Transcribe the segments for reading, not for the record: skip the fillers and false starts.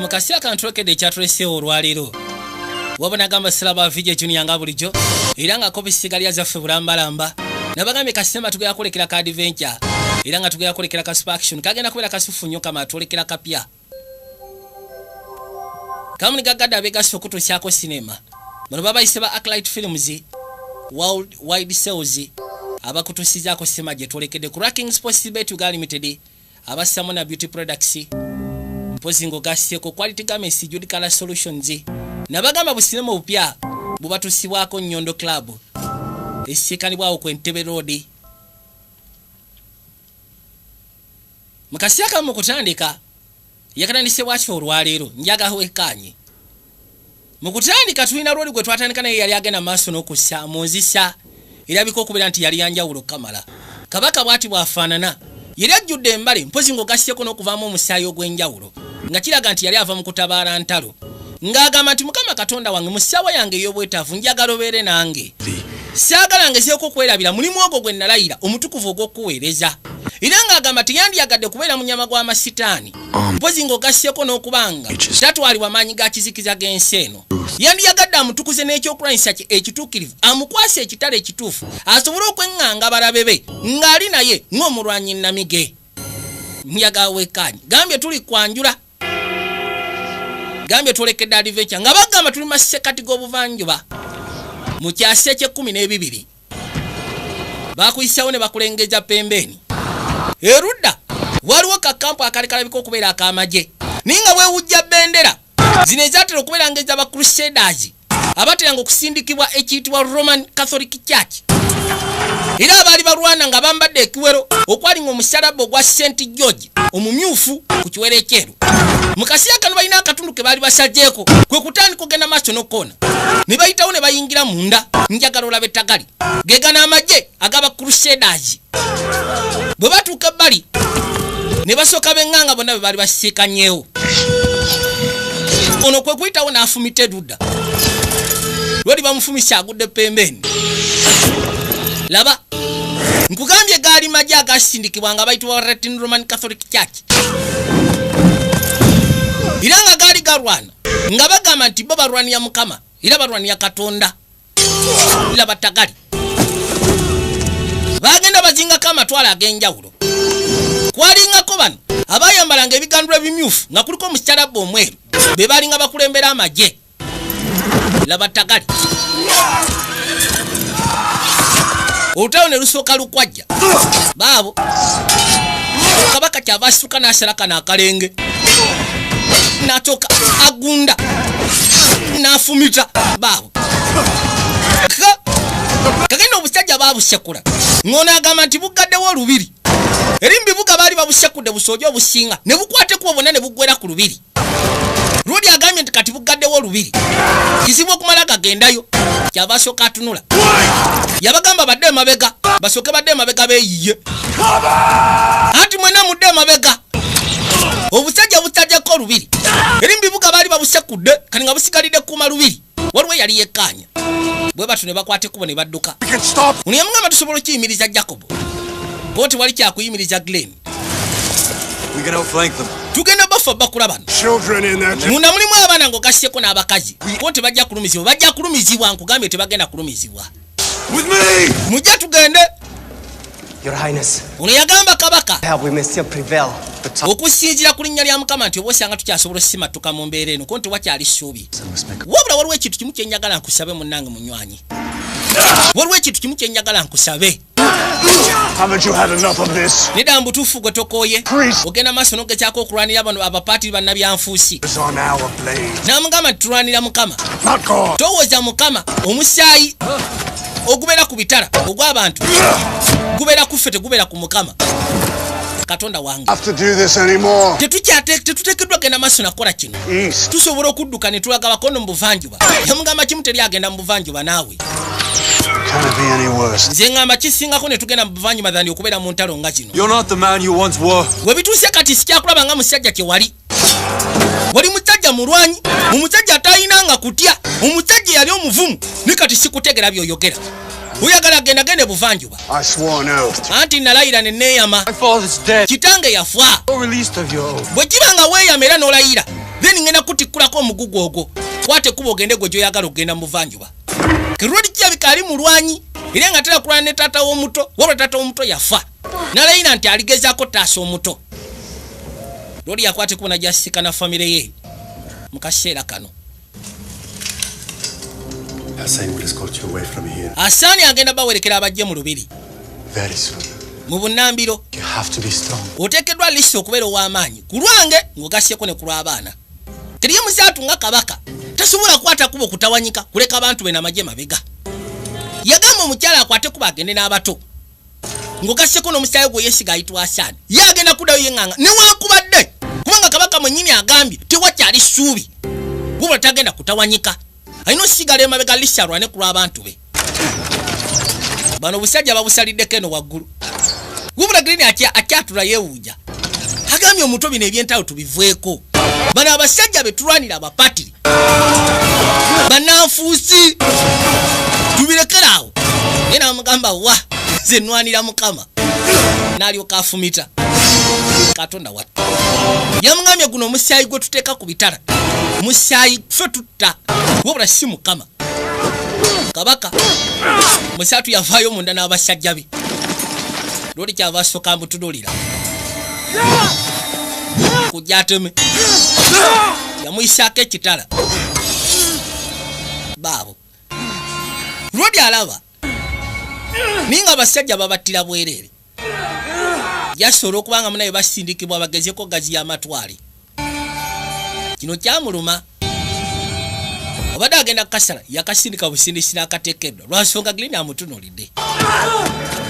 Mu kaseera kantwekedde ekyatuleseewo olwaleero, wabona gamba siraba VJ Junior nga bulijjo, era nga kopi sigalya zaffe bulambalamba. Nabagambye kasemba tugenda kulekera ka adventure, era nga tugenda kulekera ka super action, kagenda kubeera kasufu nnyo. Kama twolekera kapya kamuni gagadde abegasse okutuusyako sinema. Bano babayise ba Aclight Films World Wide Sales, abakutuusizaako sinema gye twolekedde ku Racking Sports Bet Uganda Limited, abassamu na Beauty Products, mpozi ng'ogassieko Quality Garments, Jude Color Solutions. Nabagamba businema obupya bubatuusibwako Nyondo Club, esisiikanibwawo ku Entebe Road. Mu kaseera kamu mu kutandika yakatandise bwaki olwaleero, njaga wekkaanye. Mu kutandika tulina lwoli gwe twatandika naye, yali agenda maaso n'okussa mu nzisa erabika okubeera nti yali yanjawulo. Kamala kabaka bw'ati bw'afaanana, yali ajjudde embale, mpozi ng'ogassieko n'okuvaamu omusaayi ogw'enjawulo, nga kiraga nti yali ava mu kutabaala ntalo, ng'agamba nti, "Mukama Katonda wange, mu ssaawa yange ey'obwetaavu njagala obeere nange. Saagala ngezeeko okwerabira mulimu ogwo gwe nalayira omutukuvu ogw'okuweereza." Era ng'agamba teyandyagadde kubeera munyama gw'amasitaani, mpozi ng'ogassieko n'okubanga tatwalibwa maanyi ga kizikiza g'ensi eno. Yandiyagadde amutukuze n'ekyokulwanyisa kye ekituukirivu, amukwase ekitala ekituufu, asobole okweŋŋanga balabe be ng'ali naye ng'omulwanyi namige. Njagala wekkaanyi, gambye tuli kwanjula, gambye twolekedde adventure nga bagamba tuli masekati g'obuvanjuba mu kyasa ekyekumi n'ebibiri. Bakuyisawo ne bakulengeza pembeeni erudda waliwo kakampu akali kalabika okubeera ak'amagye, naye nga bwewujja bendera zino ezatera okubeera nga ez'aba Crusaders, abateranga okusindikibwa ekiyitibwa Roman Catholic Church, era abaali balwana nga bambadde ekiwero okwali nga omusalaba ogwa St George omumyufu ku kiwero ekyeru. Mu kaseera kano balina akatundu ke baali basajjeeko, kwe kutandika ogenda maaso n'okkoona ne bayitawo ne bayingira munda. Njagala olaba ettagali gegana amagye agaba Crusaders. Bwe batuuka ebbali ne basooka beŋŋanga bonna be baali basiikanyeewo. Ono kwe kuyitawo n'afumita erudda lwali bamufumisa, agudde pembeeni. Laba, nkugambye gaali magye agasindikibwa nga bayitibwa Latin Roman Catholic Church, era nga gaali galwana nga bagamba nti bo balwanira Mukama era balwanira Katonda. Laba tagali bagenda bazingako amatwalo ag'enjawulo. Kwalingako bano abayambalanga ebigandula ebimyufu nga kuliko omusalaba omweru, be balinga bakulembera amagye. Laba tagali olutalo ne lusooka lukwajja baabo. Kabaka kyava asituka n'asala kano akalenge, n'atooka agunda n'afumita baabo. Kagenda obusajja babusekula, ng'ono agamba nti buggaddewo olubiri. Eri mu bibuga baali babusekudde busooje obusinga ne bukwata ekkubo bwonna ne buggwera ku lubiri. Lwoli agambye nti kati buggaddewo olubiri, kizibu okumala gagendayo. Kyava asooka atunula, yabagamba badde emabega, basooke badde emabega beeyiye. Anti mwena mudde emabega, obusajja busajjako olubiri. Eri mu bibuga baali babusekudde, kati nga busigalidde kuuma lubiri. Waliwo eyali yekkaanya bwe batyo ne bakwata ekkubo ne badduka. We can stop. Ono yamugamba, tusobola okiyimiriza, Jacob, ko tewali kyakuyimiriza, Glen. We can outflank them. Tugenda bafa bakula bano. Children in there too. Munda mulimu abaana ng'ogasseko n'abakazi, ko tebajja kulumizibwa. Bajja kulumizibwa, nkugambye, tebagenda kulumizibwa. With me! Mujja tugende. Your Highness, Ono yagamba kabaka, help, we may still prevail. The top okusinziira ku linnya lya Mukama, nti oba osanga tukyasobola osimattuka mu mbeera eno, ko nti wakyali ssuubi. Wabula waliwo ekintu kimu kyenjagala nkusabe, munnange munywanyi, waliwo ekintu kimu kyenjagala nkusabe. Haven't you had enough of this? Nedda, mu butuufu gwe tokooye? Priest. Ogenda maaso n'ogezaako okulwanira bano abapaatiri bannabyanfuusi. Is on our blade. N'amugamba nti tulwanira Mukama. Not God. Towooza Mukama, omusaayi ogubeera ku bitala ogw'abantu gubeera ku ffe, tegubeera ku Mukama Katonda wange. Have to do this anymore. Tetuteekeddwa genda maaso nakukola kino. East. Tusobola okudduka ne tulaga bakono mu buvanjuba. Yamugamba kimu, teri agenda mu buvanjuba naawe. Can it be any worse? Nze ŋŋamba kisingako ne tugenda mu buvanjuba than okubeera mu ntalo nga kino. You're not the man you once were. We bituuse kati sikyakulaba nga musajja kye wali. Wali musajja mulwanyi, omusajja atayinanga kutya, omusajja eyali omuvumu, ne kati sikutegera byoyogera. Oyagala genda, genda ebuvanjuba. I swore an oath. Anti nalayira ne neeyama. My father's dead. Kitange yafa. You're released of your oath. Bwe kiba nga weeyama era n'olayira, Then ngenda kutikkulako omugugu ogwo, kwate kuba ogende gwe gyoyagala okugenda mu buvanjuba. Kerwodi kirabika ali mulwanyi era nga tera kulwana ne taata w'omuto, wabula taata w'omuto yafa nalayina nti aligezaako taasa omuto. Lwodi yakwata ekubo najasika na famire ye mu kaseera kano. Hassan will escort you away from here. Asaani agenda bawerekera abajje mu lubiri Very soon. mu bunnambiro. You have to be strong. Oteekeddwa lisi okubeera ow'amaanyi ku lwange ng'ogasyeko ne ku lw'abaana. Teriyo muzaatu nga kabaka tasobola kukwata kuba okutawanyika kuleka abantu be n'amagye mabega. Yagamba omukyala akwate kuba agende n'abato ng'ogasyeko n'omusaayi gwe yeesiga ayitwa Asaani, ye agenda kuddayo yeŋŋanga newankubadde kubanga kabaka mwennyini agambye tewakyali ssuubi, wabula tagenda kutawanyika, alina osigala emabega lisi alwane ku lw'abantu be. Bano obusajja babusaliddeko eno waggulu, wabula Girini akyatula yeewuuja, agambye omuto bino ebyentalo tubiveeko, bano abasajja be tulwanira abapatiri bannanfuusi, tubirekere awo. Naye namugamba, wa nze nwanira Mukama, n'alyoka afumita. Katonda wattu yamugambye guno omusaayi gwe tuteeka ku bitala musaayi ffe tutta, wabula si Mukama. Kabaka musaatu yavaayo munda n'abasajja be. Lwoli kyava asooka mbutunulira kujja ateme, yamuyisaako ekitala baabo. Lwoli alaba naye nga abasajja babattira bwereere, jasobola okuba nga munaye basindikibwa bagezeko gazi y'amatwale. Kino kyamuluma, obadde agenda kukasala, yakasindika busindisi n'akateekeddwa lwansonga Gilini amutunuulidde,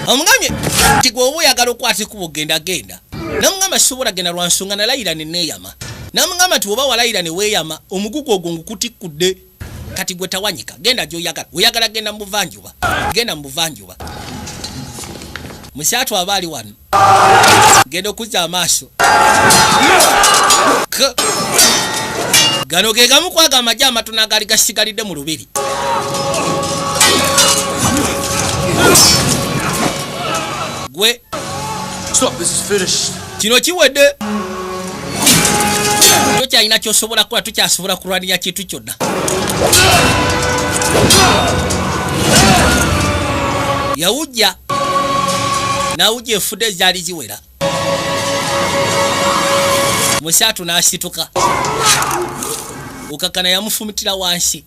omugambye nti gwe oba oyagala okwata ekubo genda genda. Namugamba sobola genda lwansonga nalayira ne neeyama. Namugamba nti oba walayira ne weeyama, omugugu ogwo ngukutikkudde, kati gwe tawanyika, genda gy'oyagala, oyagala genda mu buvanjuba, genda mu buvanjuba. Musaatu aba ali wano genda okuzza amaaso. Gano ge gamu kwaga amagye amatono agaali gasigalidde mu lubiri. Gwe Stop, this is finished. Kino kiwedde, tokyalina kyosobola kukola, tokyasobola kulwanira kintu kyonna. Yawujja n'awujja efudde ezaali ziwera. Musaatu n'asituka okakana, yamufumitira wansi.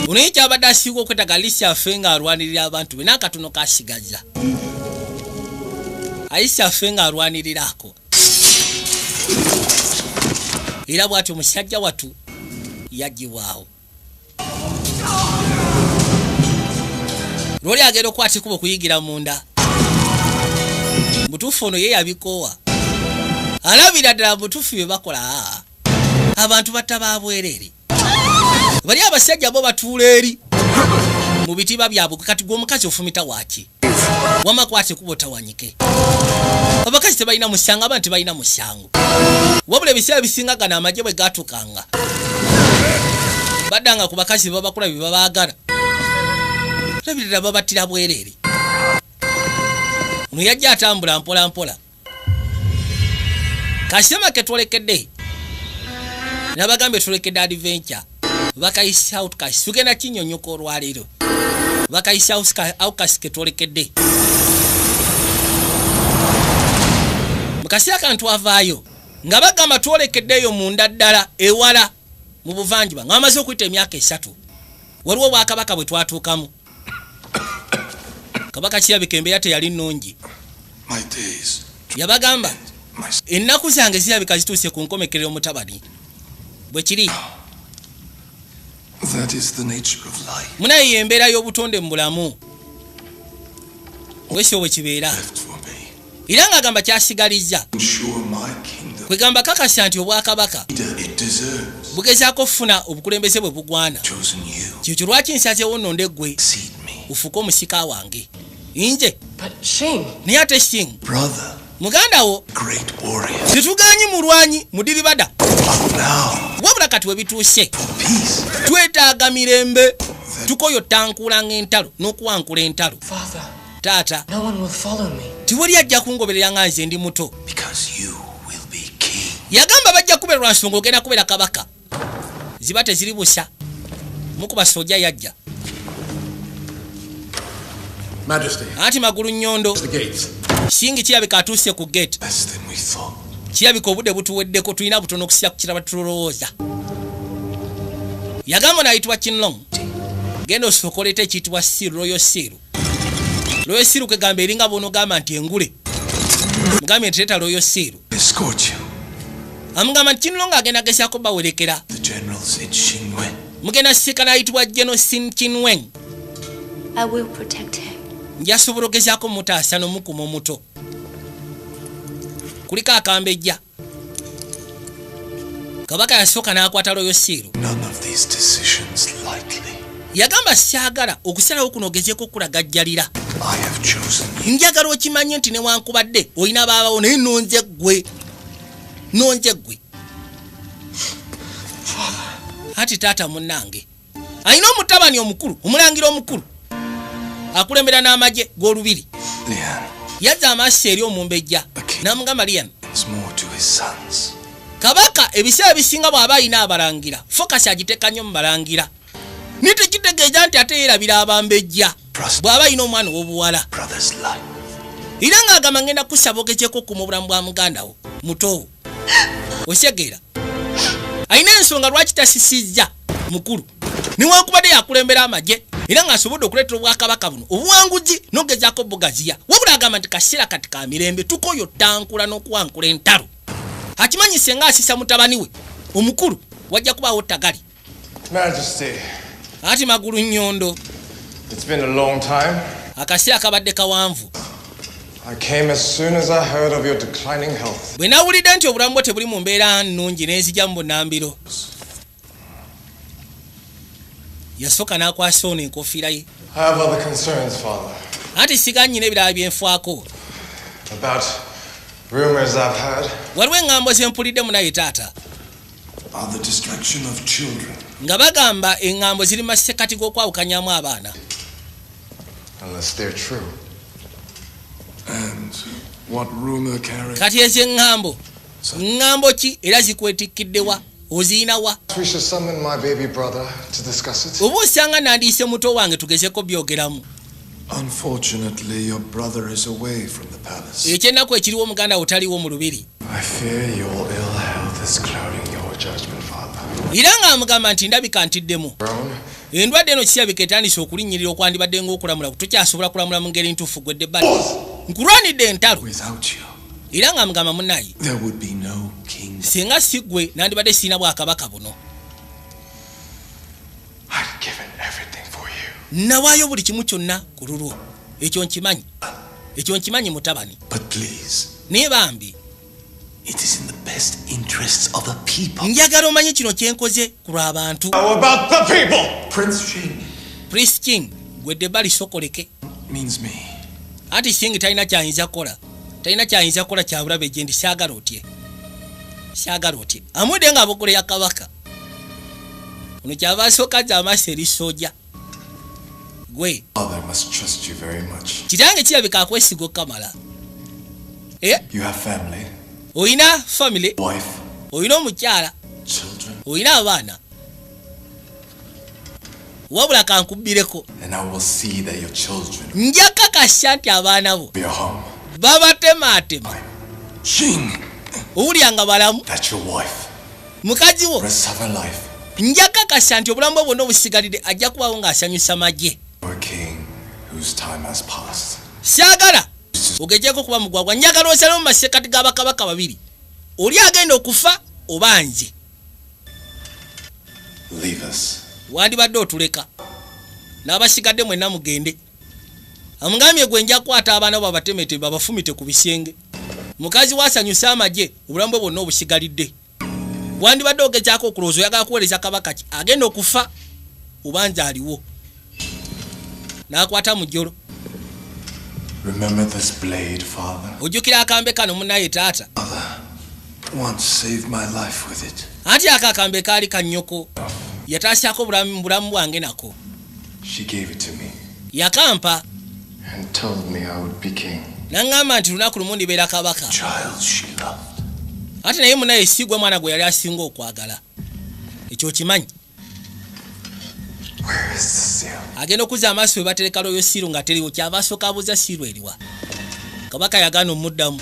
Ono ye kyabadde asinga okwetaga lisi afe ng'alwanirira abantu be n'akatono kasigaza ayisi afe ng'alwanirira ako. Era bw'atyo musajja watu yaggibwawo. Lwoli agenda okwata ekubo okuyigira munda mutuufu, ono ye yabikoowa, alabira ddala mutuufu bye bakola. Aa, abantu batta ba bwereere, bali abasajja bo batuula eri mu bitiba byabwe. Kati gwe omukazi ofumita waaki? Wama kwata ekubo tawanyike. Abakazi tebalina musango, abantu tebalina musango, wabula ebiseera bisinga gano amagye bwe gatukanga baddanga ku bakazi babakola bye babaagala, labirira babattira bwereere. Ono yajja atambula mpola mpola kasema ke twolekedde, nabagambye twolekedde adventure bakayisa outcast, tugenda kinyonyoka olwaleero. Bakayisa outcast ke twolekedde mu kaseera kano. Twavaayo nga bagamba twolekeddeeyo munda ddala ewala mu buvanjuba nga bamaze okuyita emyaka 3. Waliwo obwakabaka bwe twatuukamu, kabaka kirabika embeera teyali nnungi. My days. Yabagamba My ennaku zange zirabika zituuse ku nkomekerero mutabani bwe kiri. That is the nature of life. Munaye ye embeera y'obutonde mu bulamu bwesyo bwe kibeera. Left for me. Era ng'agamba kyasigalizza Ensure my kingdom. kwegamba kakasa nti obwakabaka Leader it deserves. bugezaako okufuna obukulembeze bwe bugwana. Chosen you. Kyekyo lwaki nsazeewo nnonde ggwe Succeed me. ofuuke omusika wange nje. But Shane, Naye ate Sing, Brother. muganda wo, Great warrior. tetuganyi mulwanyi mudiribada, But now, wabula kati we bituuse for peace. twetaaga mirembe, tukoyo tankuula ng'entalo n'okuwankula entalo. Father, Taata, no one will follow me. tiwali ajja kungoberera nga nze ndi muto. Because you will be king. Yagamba bajja Bajja kubeera lwa nsonga ogenda kubeera kabaka, ziba teziri busa. Mukuba sojja yajja. Majesty, Anti magulu nnyondo. the gates. Singi kirabika atuuse ku gate. Less than we thought. Kirabika obudde butuweddeko, tulina butono okusira ku kiraba tulowooza. Yagamba nayitibwa Kinlong, genda osooka oleeta ekiyitibwa seal, royal seal. Royal seal kwegamba eringa bwonogamba nti engule. Mugambye nti leeta royal seal. Escort you. Amugamba nti Kinlong agenda gezaako bawerekera. The generals in Xingwen. Mugenda sisinkana ayitibwa General Sin Chinweng. I will protect him. Njasobola ogezaako mutaasa n'omukuma omuto kuliko akambejja. Kabaka yasooka n'akwata royal seal. None of these decisions lightly. Yagamba syagala okusalawo kuno ogezeeko okulagajjalira. I have chosen you. Njagala okimanye nti newankubadde olina baabawo, naye nonze ggwe, nonze ggwe. Ati taata munnange alina omutabani omukulu, omulangira omukulu akulembera n'amagye g'olubiri. Lian Yazza amaaso eri omumbejja n'amugamba, Lian, is more to his sons. Kabaka ebiseera bisinga bw'aba alina abalangira, focus agiteeka nnyo mu balangira, naye tekitegeeza nti ate yeerabira abambejja bw'aba alina omwana ow'obuwala. Brother's life. Era ng'agamba ngenda kusaba ogezeeko okukuma obulamu bwa muganda wo mutowo. Osegeera alina ensonga lwaki tasisizza mukulu, newankubadde yakulembera amagye era ng'asobodde okuleetera obwakabaka buno obuwanguzi n'ogezaako bugaziya. Wabula agamba nti kaseera kati ka mirembe, tukoyo tankula n'okuwankula entalo. Akimanyi senga asisa mutabani we omukulu wajja kubaawo ttagali. Majesty, Ati magulu nnyondo. it's been a long time. Akaseera kabadde kawanvu. I came as soon as I heard of your declining health. Bwe nawulidde nti obulamu bwo tebuli mu mbeera nnungi, nenzija mu bunambiro. Yasooka n'akwasa ono enkofiira ye. I have other concerns, Father, Anti siga nnyina ebirala byenfaako about rumors I've heard. Waliwo eŋŋambo ze mpulidde munaye taata. About the destruction of children. Nga bagamba eŋŋambo ziri mu masekati g'okwawukanyamu abaana. Unless they're true. And what rumor carries Kati ezo eŋŋambo, ŋŋambo ki era zikwetikiddewa, oziyinawa? We should summon my baby brother to discuss it. Oba osanga nandiise muto wange tugezeko byogeramu. Unfortunately, your brother is away from the palace. Ekyennaku ekiriwo, muganda wo taliwo mu lubiri. I fear your ill health is clouding your judgment, Father. Era ng'amugamba nti ndabika ntiddemu. Throne, Endwadde eno kirabika etandise okulinnyirira okwandibadde ng'okulamula tukyasobola kulamula mu ngeri ntuufu. Gwedde ebbali nkulwanidde entalo. Without you, Era ng'amugamba munnaye, there would be no kingdom. singa si ggwe nandibadde siina bwakabaka buno. I've given everything for you. Nawaayo buli kimu kyonna ku lulwo. Ekyo nkimanyi, ekyo nkimanyi mutabani. But please, Naye bambi, it is in the best interests of the people. Njagala omanye kino kyenkoze ku lw'abantu. How about the people? Prince Jing Prince King, gwedde ebbali sokoleke. means me. Anti Singi talina kyayinza kukola, talina kyayinza kukola kyabulabe gye ndi. Saagala otye, saagala otye. Amudde nga abogole ya kabaka ono kyava asooka azza amaaso eri sooja gwe. Father must trust you very much. Kitange kirabika akwesiga okamala. Eh, You have family, olina family, wife, olina omukyala, children, olina abaana. Wabula kankubbireko, and I will see that your children nja kakasa nti abaana bo be home. babatemaatema. Jing, Owulya nga balamu. that's your wife. Mukazi wo. Rest of her life. Nja kakasa nti obulamu bwe bwonna obusigalidde ajja kubaawo ng'asanyusa magye. You're a king whose time has passed. Saagala ogejjeko kuba mugwagwa. Njagala osalewo mu masekati g'abakabaka babiri, oli agenda okufa oba nze. Leave us. Wandibadde otuleka n'abasigadde mwenna mugende. Amugambye gwe nja kukwata abaana bo babatemete babafumite ku bisenge, mukazi wasanyusa amagye obulamu bwe bwonna obusigalidde. Wandibadde ogezaako okulowooza oyagala kuweereza kabaka ki agenda okufa oba nze aliwo. N'akwata mujjolo. Remember this blade, Father. Ojjukira akambe kano munnaye taata? Father once saved my life with it. Anti ako akambe kaali ka nnyoko, yataasyako bulamu bwange nako. She gave it to me Yakampa and told me I would be king. naŋŋamba nti lunaku lumu ndibeera kabaka. Child she loved. Ate naye munaye sigwe mwana gwe yali asinga okwagala, ekyo kimanyi. Where is the seal? Agenda okuzza amaaso we batereka royal seal nga teriwo. Kyava asooka abuuza, "Seal eriwa?" Kabaka yagaana omuddamu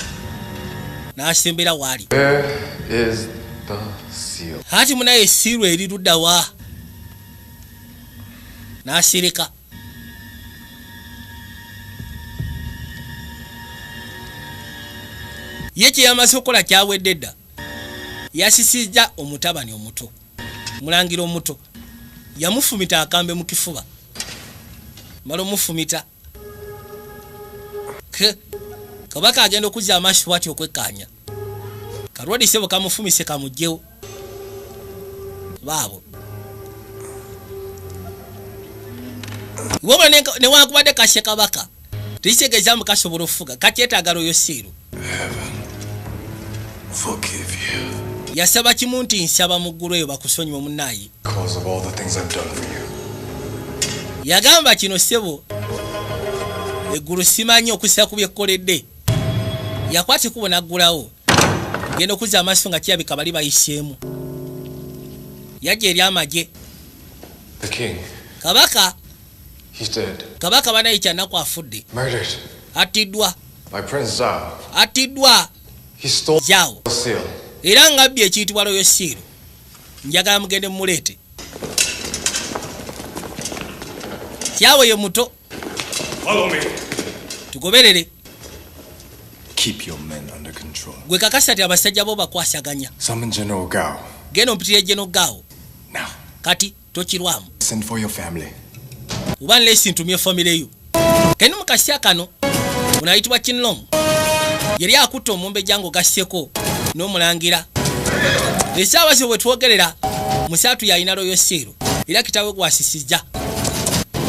n'asembera waali. Where is the seal? Ati munaye, seal eri luddawa? N'asirika. Ye kye yamaze okukola kyawedde dda. Yasisizza omutabani omuto, mulangira omuto, yamufumita akambe mu kifuba. Mala omufumita ke kabaka agenda okuzza amaaso bwati okwekkaanya kalwadi sebo kamufumise kamugjewo baabo. Wabula newankubadde kashe kabaka, tekitegeeza mu kasobola okufuga. Kakyetaaga royal seal. Forgive you. Yasaba kimu nti, "Nsaba mu ggulu eyo bakusonyiwe munnaayi." Because of all the things I've done for you. Yagamba kino, "Ssebo eggulu, simanyi okussa ku byekkoledde." Yakwata ekkubo n'aggulawo, genda okuzza amaaso nga kirabika bali bayiseemu. Yajja eri amagye. The king, Kabaka. he's dead. Kabaka banaye kyanaku afudde. Murdered Attiddwa. by Prince Zhao. Attiddwa. He stole Zhao. the seal. Era ngabbye ekiyitibwa royal seal. Njagala mugende mumuleete. Kyawe ye muto. Follow me. Tugoberere. Keep your men under control. Gwe kakasa ti abasajja bo bakwasaganya. Summon General Gao. Genda ompitire General Gao. Now. Kati tokirwamu. Send for your family. Oba nlesi ntumye famire yo keni. Mu kasya kano ono ayitibwa Kinlong yali akutta omumbejja ng'ogasseko n'omulangira. Essaawa zo bwe twogerera musaatu yalina royal seal era kitawe gwasisizza.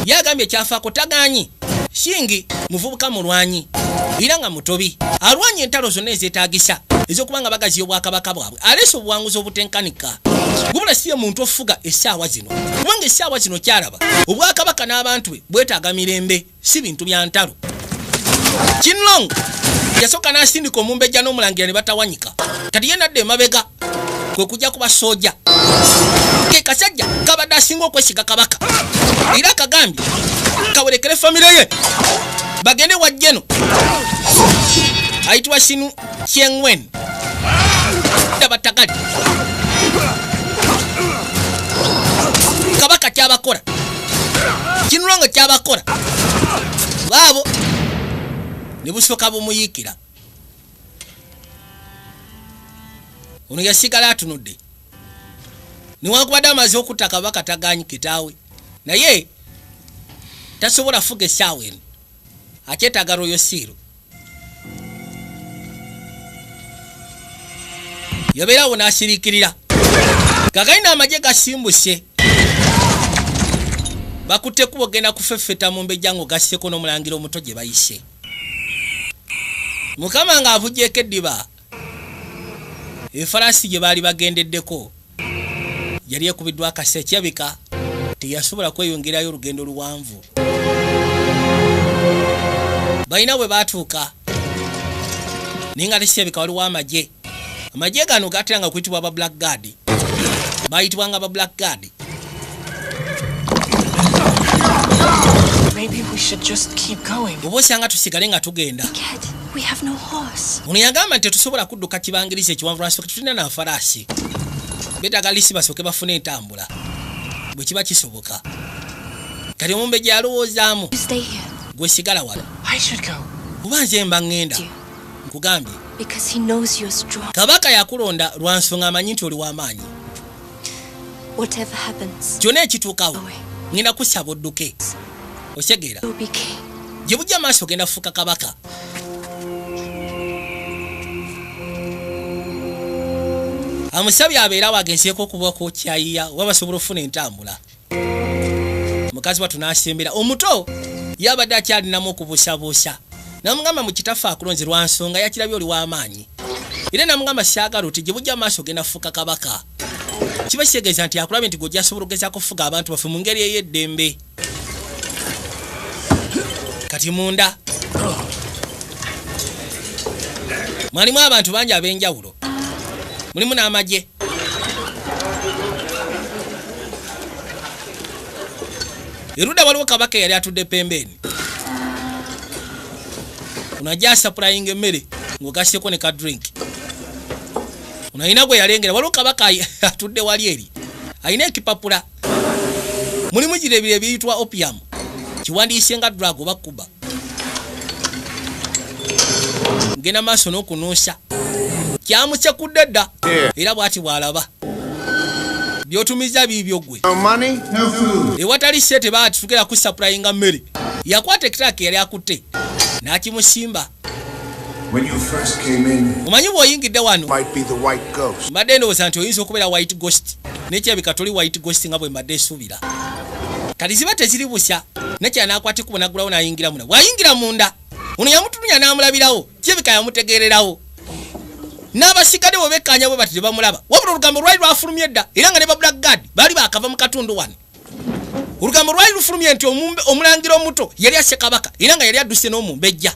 Ye agambye ekyafaako taganyi shingi muvubuka mulwanyi era nga mutobi, alwanye entalo zonna ezeetagisa ez'okuba nga bagaziya obwakabaka bwabwe, aleese obuwanguzi obutenkanika. Gubula si ye muntu ofuga essaawa zino, kubanga essaawa zino kyalaba obwakabaka n'abantu be bwetaaga mirembe, si bintu bya ntalo. Kinlong yasooka n'asindika omumbejja n'omulangira ne batawanyika. Kati ye nadda emabega kwe kujja kuba sooja ke kasajja kabadde asinga okwesiga kabaka, era akagambye kawerekere famire ye bagende wa jeno ayitibwa Sinu Kyengwen dabatagali. Kabaka kyabakola, Kinulongo kyabakola baabo ne busooka bumuyiikira. Ono yasigala atunudde newankubadde amaze okutta kabaka taganyi kitaawe, naye tasobola fuga essaawa eno, akyetaaga royal seal. Yabeerawo n'asiriikirira. Kakalina amagye gasimbuse, bakutte ekkubo genda kufeffeta mu mbejja ng'ogasseko n'omulangira omuto gye bayise. Mukama ng'avugyeko eddiba, efalaasi gye baali bagendeddeko yali ekubiddwa akase, kirabika teyasobola kweyongerayo olugendo luwanvu. Balina bwe baatuuka, naye nga tekirabika waliwo amagye. Amagye gano gateranga kuyitibwa aba Black Guard, bayitibwanga aba Black Guard. Maybe we should just keep going. Oba osanga tusigale nga tugenda. Cat, we have no horse. Ono yagamba nti tetusobola kudduka kibangiriza ekiwanvu lwansooka tetulina nafalaasi. Beetaaga lisi basooke bafune entambula bwe kiba kisoboka. Kati omumbejja yalowoozaamu. You stay here. Gwe sigala wano. I should go. Kuba nze mba ŋŋenda, nkugambye. Because he knows you're strong. Kabaka yakulonda lwa nsonga amanyi nti oli w'amaanyi. Whatever happens, Kyonna ekituukawo, ŋŋenda kusaba odduke, osegeera? you'll be king. Gye bujja maaso ogenda kufuuka kabaka. Amusabye abeerawo agezeeko okubako kyayiya oba basobola okufuna entambula. Mukazi wattu n'asembera omuto yabadde akyalinamu okubuusabuusa, namugamba mu kitaffe akulonze lwa nsonga yakirabye oli w'amaanyi, era namugamba syagala oti gye bujja maaso ogenda kufuuka kabaka. Kiba kitegeeza nti akulabye nti gwe asobola okugezaako okufuga abantu baffe mu ngeri ey'eddembe. Kati munda mwalimu abantu bangi ab'enjawulo. Mulimu n'amagye. Erudda waliwo kabaka eyali atudde pembeeni. Ono ajja asapurayinga emmere ng'ogasseko ne ka drink. Ono alina gwe yalengera, waliwo kabaka atudde wali eri. Alina ekipapula. Mulimu girebire ebiyitibwa opium. Kiwandiise nga drug oba kuba. Ngenda maaso n'okunuusa. Kyamusekudde dda. Era bw'ati bw'alaba. Byotumiza biibyo gwe. Ewatali ssente baati tugenda kusapurayinga mmere. Yakwata ekitala ke yali akutte n'akimusimba. Omanyi bw'oyingidde wano mbadde ndowooza nti oyinza okubeera white ghost, naye kirabika toli white ghost nga bwe mbadde nsuubira. Kati ziba teziri busya, nekyala n'akwata ekkubo n'aggulawo n'ayingira munda. Bw'ayingira munda ono yamutununya n'amulabirawo, kirabika yamutegeererawo. N'abasigadde bwe bekkaanya bwe bati tebamulaba. Wabula olugambo lwali lwafulumye dda era nga ne ba Black Guard baali baakava mu katundu wano. Olugambo lwali lufulumye nti omulangira omuto yali asse kabaka era nga yali adduse n'omumbejja.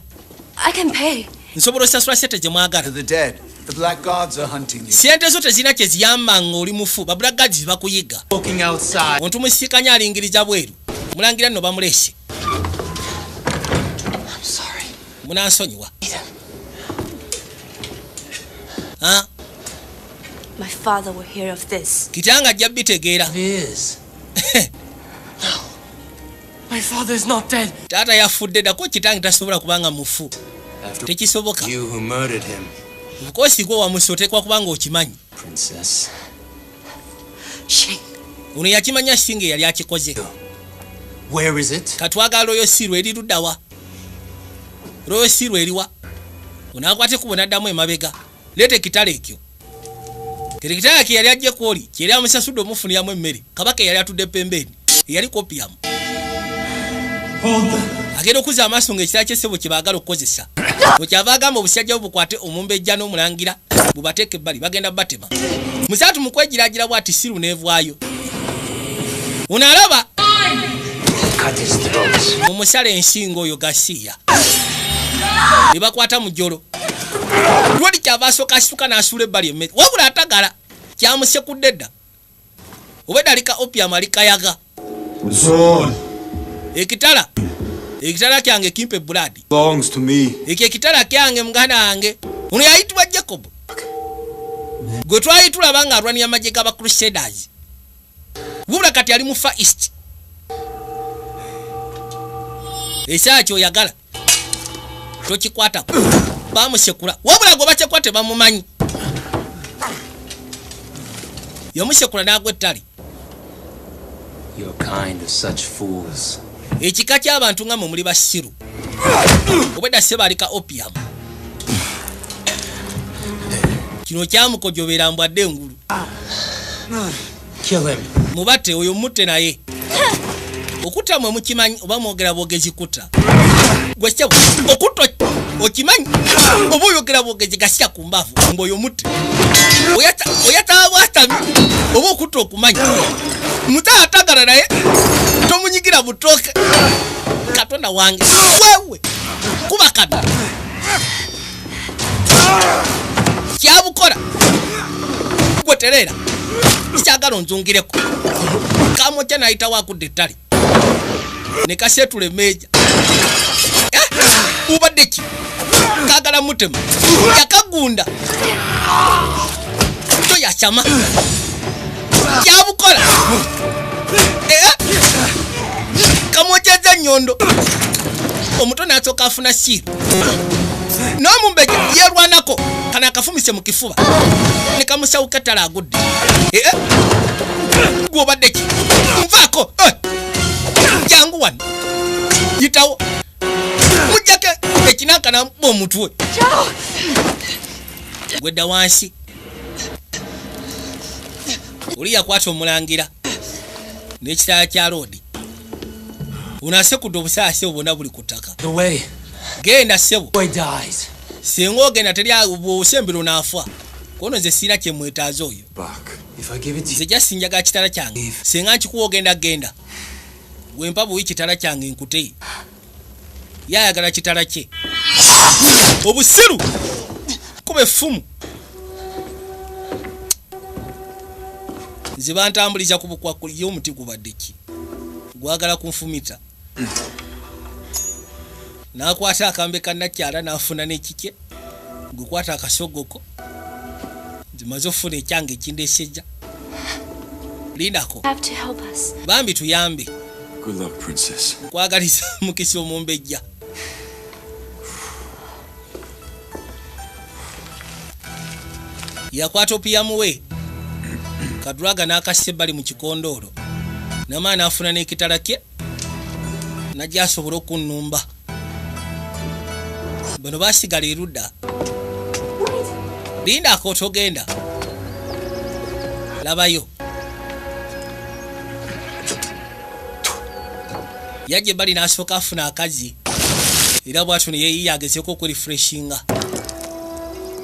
I can pay. Nsobola osasula ssente gye mwagala. Ssente zo tezirina kye ziyamba ng'oli mufu, ba Black Guards bakuyiga. Omuntu musisikanya alingiriza bweru. Omulangira nno bamuleese. Munansonyiwa. My father will hear of this. Kitange ajja bitegeera. My father is not dead. Taata yafudde dda, ko kitange tasobola kubanga mufu. Tekisoboka. You who murdered him. Of course gwe wamusse oteekwa kubanga okimanyi. Princess. Shame. Ono yakimanya singa eyali akikoze. Where is it? Katwagala Royal Seal eri ludda wa? Royal Seal eriwa? Ono akwate ekkubo n'addamu emabega. Leeta ekitala ekyo. Kati ekitala kye yali ajje kwoli kye yali amusasudde omufuniramu emmere. Kabaka eyali atudde pembeeni eyali kopiyamu. Agenda okuzza amaaso ng'ekitala ky'essebo kye baagala okukozesa. Bwe kyava agamba obusajja bwe bukwate omumbejja n'omulangira bubateeke ebbali, bagenda batema. Musaatu mu kwegiraagira bw'ati siru n'evaayo. Ono alaba Cut his throat. omusala ensingo oyo gasiya. Ne bakwata mujolo. Lwali kyava asooka asituka n'asuula ebbali emmere. Wabula atagala kyamusekudde dda. Obwedda alika opium alikayaga. Ekitala. Ekitala kyange kimpe blood. Belongs to me. Ekyo ekitala kyange muganda wange. Ono yayitibwa Jacob. Gwe twali tulaba ng'alwanira amagye g'aba Crusaders. Wabula kati ali mu Far East. Ekyaya ky'oyagala tokikwatako. Bamusekula. Wabula gwe basekula tebamumanyi. Yamusekula n'agwa ettale. Your kind are such fools. Ekika ky'abantu nga mmwe muli basiru. Obwedda ssebo alika opium. Kino kyamukojobera mbwadde engulu. Kill him. Mubatte oyo, mutte naye. Okutta mwe mukimanyi oba mwogera bwogezi kutta? Gwe ssebo okutta okimanyi oba oyogera bwogezi gasya ku mbavu ng'oyo mutte? Oyataba bwatami oba okutta okumanyi? Muto atagala naye tomunyigira butooke. Katonda wange wewe kuba kano kyabukola gwe tereera kyagala onzungireko kamokya nayitawo akudde ettale ne kaseetula emmeeja. Ubadde ki kagala mutema yakagunda to yasama kyabukola. Kamwokyeza ennyondo omuto n'asooka afuna siiru n'omumbeja yeerwanako kano akafumise mu kifuba ne kamusawuka ettala agudde. Gw'obadde ki? Nvaako. Jangu wano yitawo mujjako ekinanka namukuba omutwe gwedda wansi. Oli yakwata omulangira n'ekitala kya loodi. Ono asekudde obusaasi obwo bwonna buli ku ttaka. The way. Genda ssebo. Boy dies. Singa ogenda teri bwosembera onaafa kono nze siina kyemwetaaza oyo. Back. If I give it to you, Nze jasinjaga kitala kyange. Singa nkikuwa ogenda genda gwempa buwi kitala kyange nkute. Yayagala kitala kye obusiru kuba effumu. Nze bantambuliza ku bukwakuli, ye omuti gubadde ki? Gwagala kunfumita. N'akwata akambe ka nakyala n'afuna n'ekikye. Gukwata akasogoko, nzimaze okufuna ekyange ekindesejja. Lindako. Have to help us. Bambi tuyambe. Good luck, princess. Nkwagaliza mukisa, omumbejja. Yakwata opium we kadulaga n'akassa ebbali mu kikondoolo, namaani n'afuna n'ekitala kye, najja asobole okunnumba. Bano basigala erudda. Lindako, togenda, labayo. Yajja ebbali n'asooka afuna akazi, era bwatyo ne yeeyiya agezeeko okurefreshinga.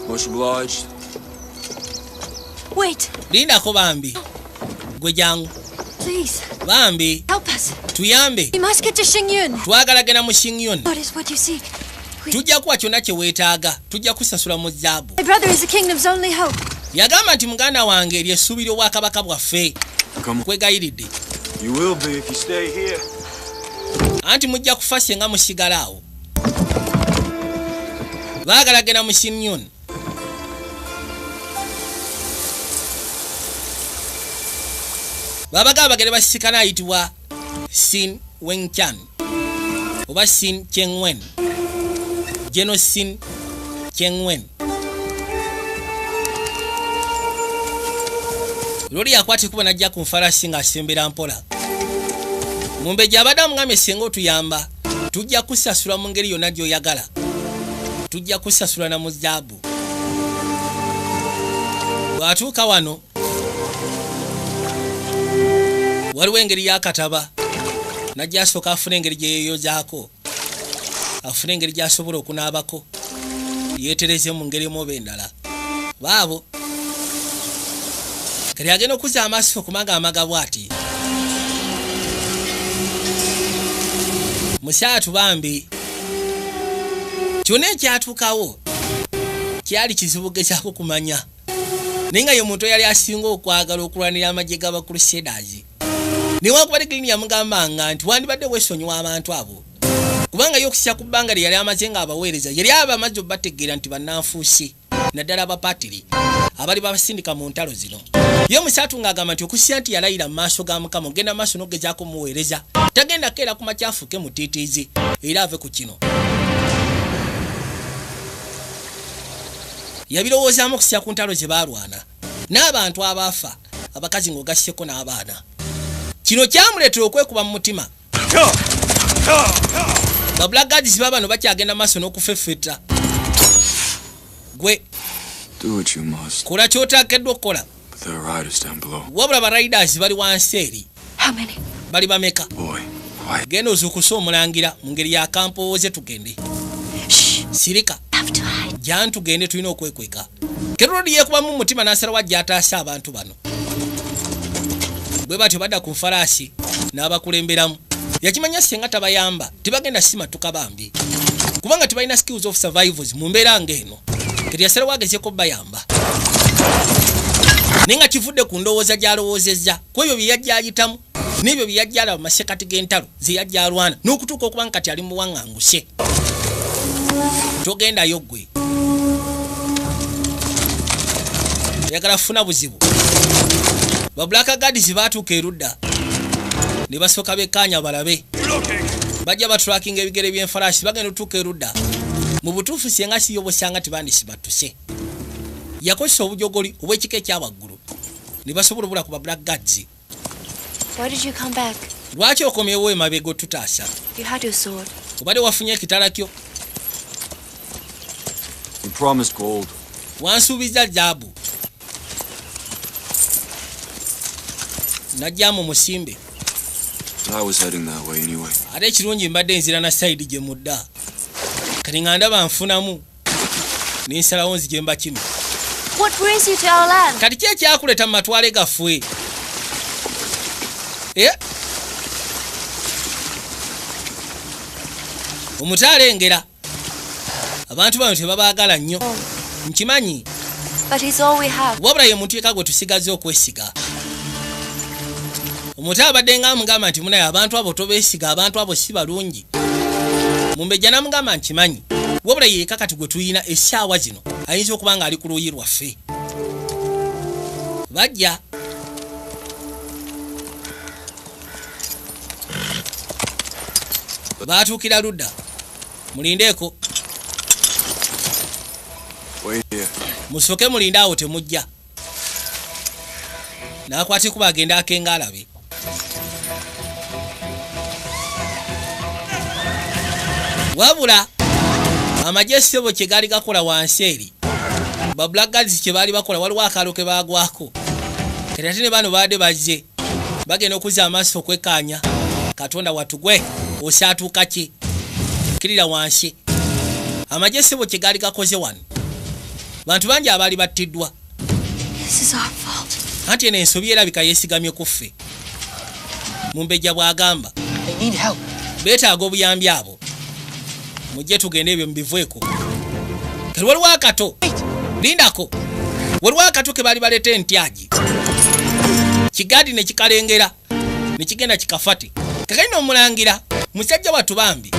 Much obliged. Wait, Lindako bambi, gwe jangu. Please. Bambi. Help us. Tuyambe. We must get to Xingyun. Twagala genda mu Xingyun. What is what you seek? Tujja kuwa kyonna kye weetaaga, tujja kusasula mu zaabu. My brother is the kingdom's only hope. Yagamba nti muganda wange eryo essuubi ly'obwakabaka bwaffe. Come on. Kwegayiridde. You will be if you stay here. Anti mujja kufa singa musigala awo. Baagala genda mu Xingyun. Babagamba bagende basisikana ayitibwa Sin Wenchan oba Sin Chengwen, Geno Sin Chengwen. Loli yakwata ekuba najja ku nfalasi ng'asembera mpola. Mumbejja abadde amugambye, singa otuyamba tujja kusasula mu ngeri yonna gy'oyagala, tujja kusasula na mu zaabu. Bw'atuuka wano waliwo engeri y'akataba, najja asooka afuna engeri gye yeeyozaako, afune engeri gy'asobola okunaabako, yeetereze mu ngeri emu oba endala. Baabo kati agenda okuzza amaaso okumaga amaga bw'ati musaatu. Bambi kyonna ekyatuukawo kyali kizibu gezaako kumanya, naye nga ye muntu eyali asinga okwagala okulwanira amagye g'Abacrusaders. Newankubadde Glini yamugambanga nti wandibadde weesonyiwa abantu abo, kubanga ye okusya ku bbanga lye yali amaze ng'abaweereza, yali abamaze obategeera nti bannanfuusi, naddala abapatiri abali babasindika mu ntalo zino. Ye musaatu ng'agamba nti okusya nti yalayira mu maaso ga Mukama ogenda maaso n'ogezaako muweereza, tagenda keera ku makyafuke mutiitiizi era ave ku kino. Yabirowoozaamu okusya ku ntalo ze baalwana n'abantu abaafa, abakazi ng'ogasseko n'abaana. Kino kyamuleetera okwekuba mu mutima. Ba Black Guards babano bakyagenda maaso n'okufeffetta gwe. Do what you must. Kola kyotakeddwa okukola. But there are riders down below. Wabula ba riders bali wansi eri. How many? Bali bameka? Boy, quiet. Genda ozuukuse omulangira mu ngeri yakampooze, tugende. Sirika. Have to hide. Jangu tugende, tulina okwekweka. Kerodi yeekubamu mu mutima n'asalawo ajja ataasa abantu bano. Bwe batyo badda ku nfalaasi n'abakulemberamu. Yakimanya singa tabayamba tebagenda simatuka bambi, kubanga tebalina skills of survivals mu mbeera ng'eno. Kati yasalawo agezeeko bayamba, naye nga kivudde ku ndowooza gy'alowoozezza ku ebyo bye yajja ayitamu n'ebyo bye yajja alaba mu masekati g'entalo ze yajja alwana n'okutuuka okuba nga kati ali mu buwaŋŋanguse. Togendayo ggwe, oyagala kufuna buzibu. Ba Black Guards baatuuka erudda ne basooka bekkaanya balabe. Bajja batrackinga ebigere by'enfalaasi, bagenda otuuka erudda. Mu butuufu singa siyo bwosanga tebandisibattuse. Yakozesa obujogoli obw'ekika ekyawaggulu ne basobola obula ku ba Black Guards. Why did you come back? Lwaki okomyewo emabega otutaasa? You had your sword. Obadde wafunye ekitala kyo. You promised gold. Wansuubiza zaabu. Najjamu musimbe. I was heading that way anyway. Ate ekirungi mbadde nzira na side gye mudda, kati nga ndaba nfunamu nensalawo nzije mbakime. What brings you to our land? Kati ki ekyakuleeta mu matwale gaffe? Eh? Omuto alengera abantu bano tebabaagala nnyo, nkimanyi. But he's all we have. Wabula ye muntu yekka gwe tusigaze okwesiga. Omuto abadde nga amugamba nti munaye, abantu abo tobeesiga, abantu abo si balungi. Mumbejja namugamba, nkimanyi, wabula yeeka kati gwe tuyina essaawa zino ayinza okuba nga ali ku luuyi lwaffe. Bajja. Baatuukira ludda, mulindeeko. Wait here. Musooke mulinde awo, temujja. N'akwata ekuba, agenda akenga alabe. Wabula amagye, ssebo, kye gaali gakola wansi eri, ba Black Guards kye baali bakola, waliwo akaalo ke baagwako. Kati ate ne bano baadde bazze bagenda okuzza amaaso okwekkaanya. Katonda watugwe osaatuuka ki kirira wansi. Amagye, ssebo, kye gaali gakoze wano, bantu bangi abaali battiddwa. This is our fault. Anti eno ensobi erabika yeesigamye ku ffe, mumbejja bw'agamba. They need help. Beetaaga obuyambi abo. Mujje tugende, ebyo mubiveeko. Kati waliwo akato, lindako, waliwo akato ke baali baleeta entyagi, kigaadi ne kikalengera ne kigenda kikafate. Kakalina omulangira musajja wattu bambi,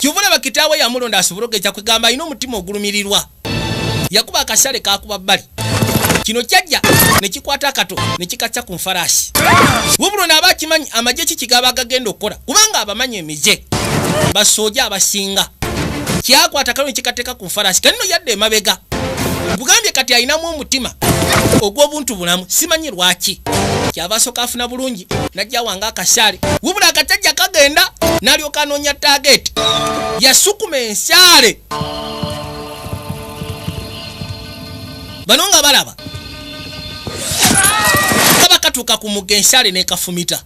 kyova olaba kitaawe yamulonda asobole ogeza kwegamba alina omutima ogulumirirwa. Yakuba akasale kakuba bbali, kino kyajja ne kikwata akato ne kikacca ku nfaraasi. Wabula ono aba akimanyi amagye ki kigaba gagenda okukola, kubanga abamanyi emize basooja abasinga. Kyakwata kano ne kikateeka ku nfaraasi kanino, yadde emabega. Nkugambye kati alinamu omutima ogw'obuntu bulamu, simanyi lwaki. Kyava asooka afuna bulungi najja wange akasaale. Wabula akasajja kagenda n'alyoka anoonya target, yasukuma ensaale. Bano nga balaba kaba katuuka ku mugga, ensaale n'ekafumita.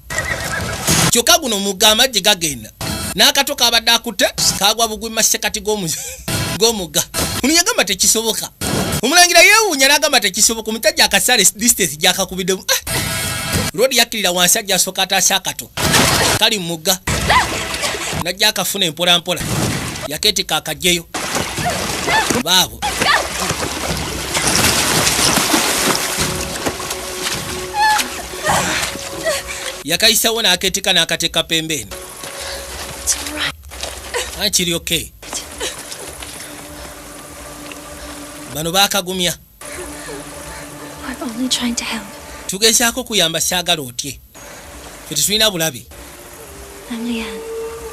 Kyokka guno mugga, amagye gagenda n'akato kabadde akutte kagwa bugwi mu masekati g'omugga. Ono yagamba tekisoboka. Omulangira yeewuunya n'agamba tekisoboka, omusajja akasaale distance gyakakubiddemu. Ah! Lodi yakkirira wansi, ajja asooka ataasa akato kali mu mugga, najja akafuna empolampola, yakeetika akajjeyo baabo. Yakayisawo n'akeetika n'akateeka pembeeni. It's all right. Kiri okay. Bano baakagumya. We're only trying to help. Tugezaako kuyamba, saagala otye, fe tetulina bulabe. I'm Leanne.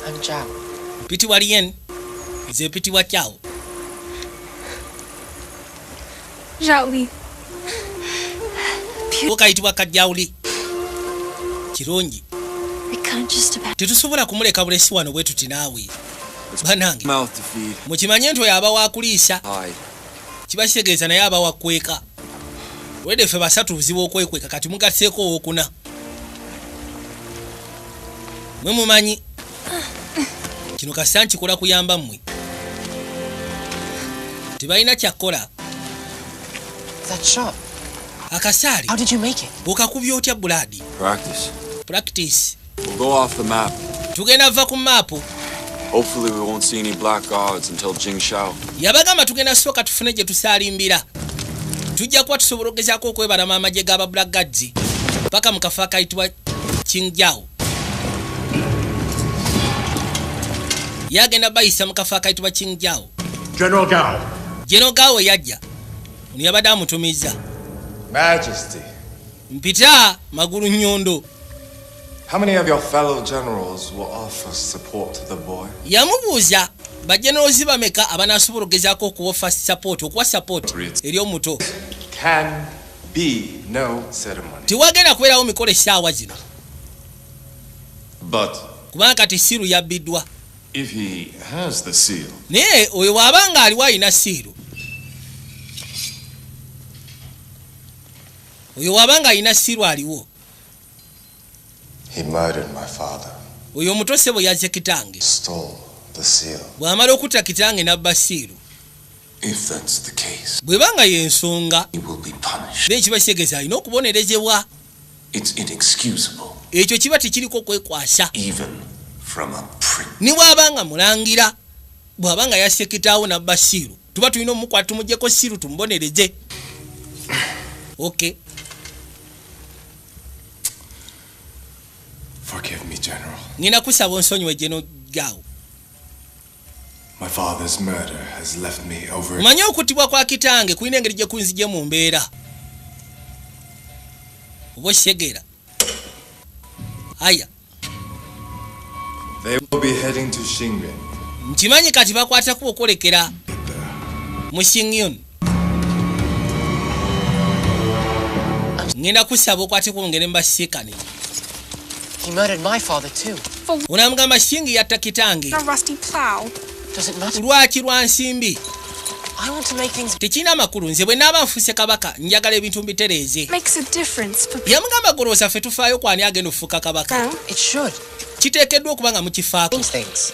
I'm Zhao. Mpitibwa Lien, nze mpitibwa Kyawo. Zhao Li. Ko kayitibwa Kajjawuli, kirungi. We can't just abandon. Tetusobola kumuleka bulesi wano bwe tuti naawe banange. Mouth to feed. Mukimanye nti oyo aba wakuliisa. Hide. Kiba kitegeeza naye aba wakweka. Olwedde ffe basatu buzibu okwekweka, kati mugasseeko owokuna. Mwe mumanyi kino kasita nkikola kuyamba mmwe, tebalina kyakkola. That shot. Akasaale. How did you make it? Okakubya otya, Bulaadi? Practice. Practice. We'll go off the map. Tugenda va ku maapu. Hopefully we won't see any black guards until Jing Shao. Yabagamba tugenda sooka tufune gye tusaalimbira, tujja kuba tusobola okugezaako okwebalama amagye g'aba Black Guards paka mu kafo akayitibwa Kingjao. Yagenda bayisa mu kafo akayitibwa Kingjao. General Gao. General Gao yajja, ono yabadde amutumiza. Majesty, Mpita magulu nnyondo. how many of your fellow generals will offer support to the boy? Yamubuuza bajenerozi bameka abanaasobola okugezaako okuwa support, okuwa support eri omuto. Can be no ceremony. Tewagenda kubeerawo mikolo essaawa zino. But Kubanga kati seal yabbiddwa. if he has the seal, Naye oyo bw'aba nga aliwo alina seal, oyo bw'aba nga alina seal aliwo. He murdered my father, Oyo omuto, ssebo, yazze kitange. stole the seal. Bw'amala okutta kitange n'abba seal. if that's the case, Bw'eba nga y'ensonga, he will be punished. naye kiba kitegeeza alina okubonerezebwa. It's inexcusable, Ekyo kiba tekiriko kwekwasa, even from a prince. ne bw'aba nga mulangira. Bw'aba nga yasse kitaawo n'abba seal, tuba tulina omukwata tumugyeko seal, tumubonereze. Okay. Ngenda kusaba onsonyiwe geno gaawo. My father's murder has left me over. Omanyi okuttibwa kwa kitange kulina engeri gye kunzigye mu mbeera. Oba okitegeera? Aya. They will be heading to Xingyun. Nkimanyi kati bakwata kuba okwolekera mu Xingyun. Ngenda kusaba okwate kubo ngende mbasiikane. He murdered my father too. Onamugamba Xingi yatta kitange. A rusty plow. Does it matter? Lwaki lwa nsimbi? I want to make things. Tekirina makulu, nze bwe naaba nfuuse kabaka njagala ebintu mbitereeze. Makes a difference for Yamugamba goloosa ffe tufaayo kwani agenda okufuuka kabaka. now. It should. Kiteekeddwa okuba nga mukifaako. Change things.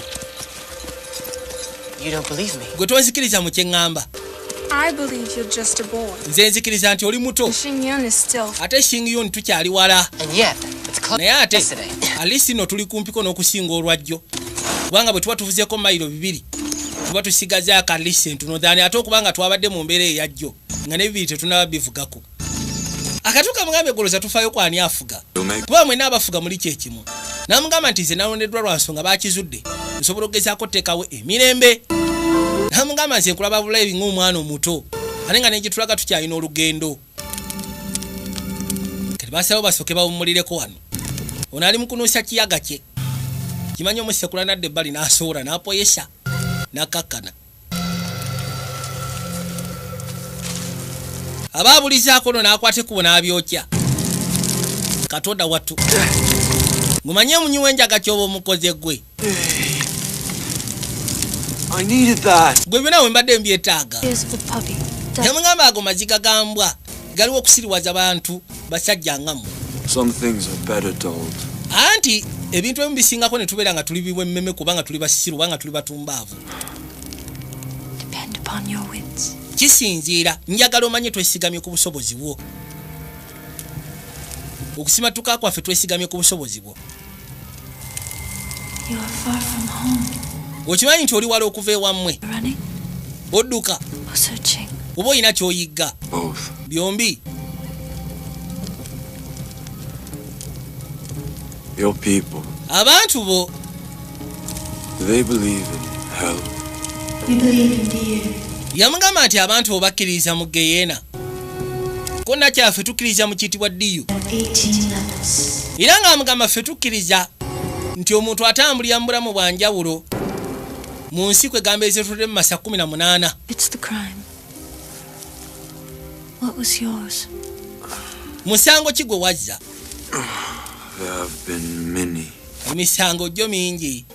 You don't believe me. Gwe tonzikiriza mu kye ŋŋamba. I believe you're just a boy. Nze nzikiriza nti oli muto. Xingyun is still Ate Xingyun tukyali wala. And yet, it's close. Naye ate Yesterday. alisi nno tuli kumpiko n'okusinga olwajjo. Kubanga bwe tuba tuvuzeeko mayiro 2 tuba tusigazaako alisi entono dhani, ate okuba nga twabadde mu mbeera eyajjo nga n'ebibiri tetunaba bivugako. Akatuuka mugambe goloza tufaayo kwani afuga. You'll make Kuba mwenna abafuga muli kyekimu. N'amugamba nti nze nalondeddwa lwa nsonga baakizudde nsobola okugezaako oteekawo emirembe. N'amugamba nze nkulaba bulayi ng'omwana omuto ate nga negitulaga tukyalina olugendo. Kati basalawo basooke bawummulireko wano. Ono ali mu kunuusa kiyaga kye. Kimanyi omusekula nadda ebbali n'asowola n'apoyesa n'akkakkana. Aba abulizaako ono n'akwata ekkubo n'abyokya. Katonda wattu. Ngumanye omunywi w'enjaga ky'oba omukoze gwe. I needed that. Gwe byonna we mbadde mbyetaaga. Tears of a puppy. Yamugamba ago maziga ga mbwa galiwo okusiriwaza bantu basajja nga mmwe. Some things are better told. Anti ebintu ebimu bisingako ne tubeera nga tuli biwemmeme kubanga tuli basiru kubanga tuli batumbaavu. Depend upon your wits. Kisinziira njagala omanye twesigamye ku busobozi bwo. Okusimatuka kwaffe twesigamye ku busobozi bwo. You are far from home. Okimanyi nti oli wala okuva ewammwe. Running Odduka or searching. oba olina ky'oyigga. Both. Byombi. Your people, Abantu bo do they believe in hell? We believe in the yamugamba nti abantu bo bakkiririza mu geyeena. Konna kyaffe tukkiririza mu kiyitibwa ddiyu. 18 levels. Era ng'amugamba ffe tukkiriza nti omuntu atambulira mu bulamu bwa njawulo mu nsi kwegamba ezetudde mu masa 18. It's the crime. What was yours? Musango ki gwe wazza? There have been many. Emisango gyo mingi.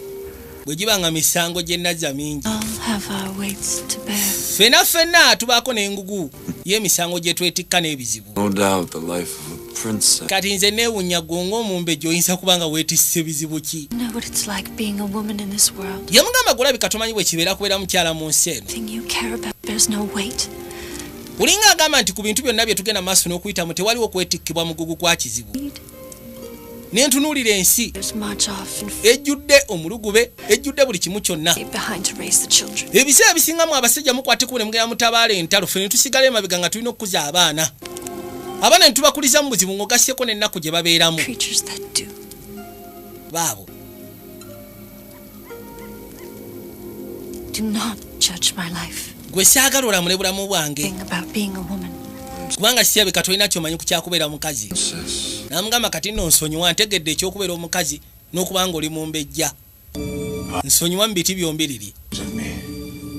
Bwe giba nga misango gye nazza mingi. All have our weights to bear. Ffenna ffenna tubaako n'engugu y'emisango gye twetikka n'ebizibu. No doubt the life of a princess. Kati nze neewuunya gwe ng'omumbejja oyinza kuba nga weetisse bizibu ki? You know what it's like being a woman in this world. Yamugamba gulabika tomanyi bwe kibeera kubeera mukyala mu nsi eno. Thing you care about bears no weight. Olinga agamba nti ku bintu byonna bye tugenda maaso n'okuyitamu tewaliwo kwetikkibwa mugugu kwa kizibu. Ne ntunuulira ensi There's march off and ejjudde omulugube, ejjudde buli kimu kyonna. stay behind to raise the children. Ebiseera bisingamu abasajja mukwate kubo ne mugenda mutabaala entalo, ffe ne tusigala emabega nga tulina okukuza abaana. Abaana ne tubakuliza mu buzibu ng'ogasseko n'ennaku gye babeeramu. Creatures that do. Baabo. Do not judge my life. Gwe saagala olamule bulamu bwange. Thing about being a woman. Kubanga sirabika tolina kyomanyi ku kyakubeera mukazi. Princess. N'amugamba kati nno nsonyiwa ntegedde ekyokubeera omukazi n'okuba nga oli mumbejja. Nsonyiwa mu biti byombiriri. Of me.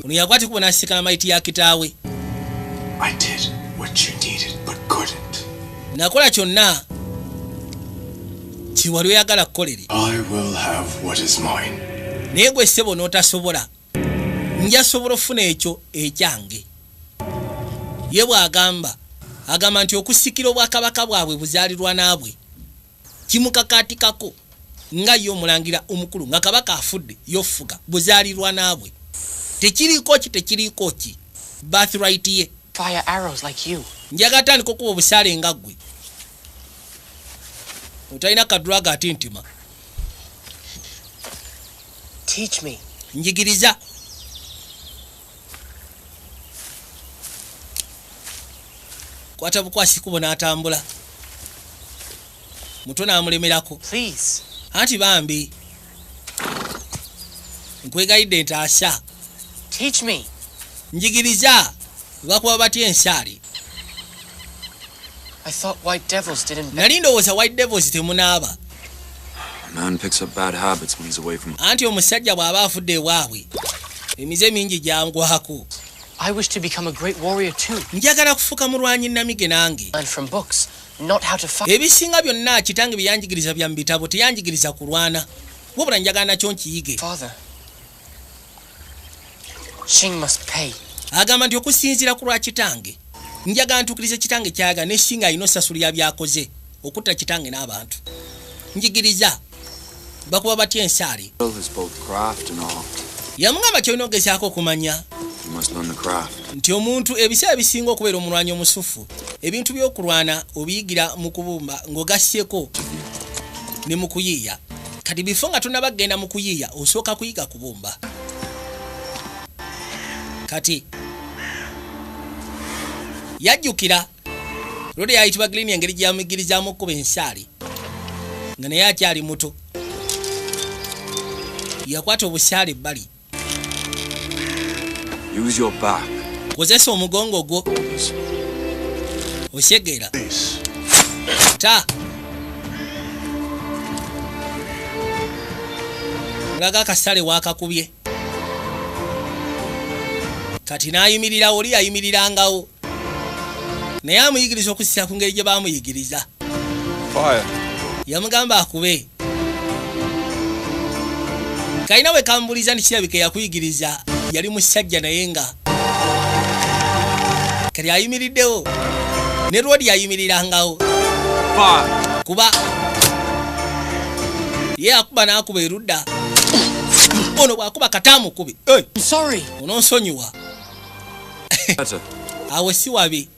Ono yakwata ekkubo n'asisikana mayiti ya kitaawe. I did what you needed but couldn't. Nakola kyonna kiwali oyagala kukolere. I will have what is mine. Naye gwe ssebo n'otasobola. Njasobola okufuna ekyo ekyange. Ye bw'agamba agamba nti okusikira obwakabaka bwabwe buzaalirwa naabwe kimukakaatikako nga ye omulangira omukulu nga kabaka afudde yofuga buzaalirwa naabwe. Tekiriiko ki tekiriiko ki birthright ye. Fire arrows like you. Njagala tandika okuba obusaale nga ggwe. Otalina kadulaga ate ntima. Teach me. Njigiriza. Kwata bukwasi kubo n'atambula. Muto n'amulemerako. Please. Anti bambi. Nkwegayidde, ntaasa. Teach me. Njigiriza bakuba batya ensaali. I thought white devils didn't. Nali ndowooza white devils temunaaba. A man picks up bad habits when he's away from. Anti omusajja bw'aba afudde ewaabwe, emize mingi gyangwako. I wish to become a great warrior too. Njagala kufuuka mulwanyi namige nange. Learn from books, not how to fight. Ebisinga byonna kitange bye yanjigiriza bya mu bitabo, teyanjigiriza kulwana, wabula njagala nakyo nkiyige. Father, Xing must pay. Agamba nti okusinziira ku lwa kitange, njagala ntuukirize kitange kyayagala, ne singa alina osasulira byakoze okutta kitange n'abantu. Njigiriza bakuba batya ensaali. Skill is both craft and art. Yamugamba kyolina ogezaako okumanya You must learn the craft. nti omuntu ebiseera bisinga okubeera omulwanyi omusufu, ebintu by'okulwana obiyigira mu kubumba ng'ogasyeko ne mu kuyiiya. Kati bifo nga tonaba kugenda mu kuyiiya, osooka kuyiga kubumba. Kati yajjukira lwoli yayitibwa Green, engeri gye yamuyigirizamu okkuba ensaali nga naye akyali muto. Yakwata obusaale ebbali. Use your back. Kozesa omugongo gwo. Shoulders. Osegeera ta mulaga akasale wakakubye. Kati n'ayimirirawo, oli yayimirirangawo naye amuyigiriza okusisa ku ngeri gye bamuyigiriza. Fire. Yamugamba akube. Kalina bwe kambuliza nti kirabika yakuyigiriza yali musajja, naye nga kati ayimiriddewo ne lwodi yayimirirangawo. Fire. Kuba ye akuba n'akuba erudda, ono bw'akuba kataamukubi. I'm sorry. Ononsonyiwa. Better. Awo si wabi.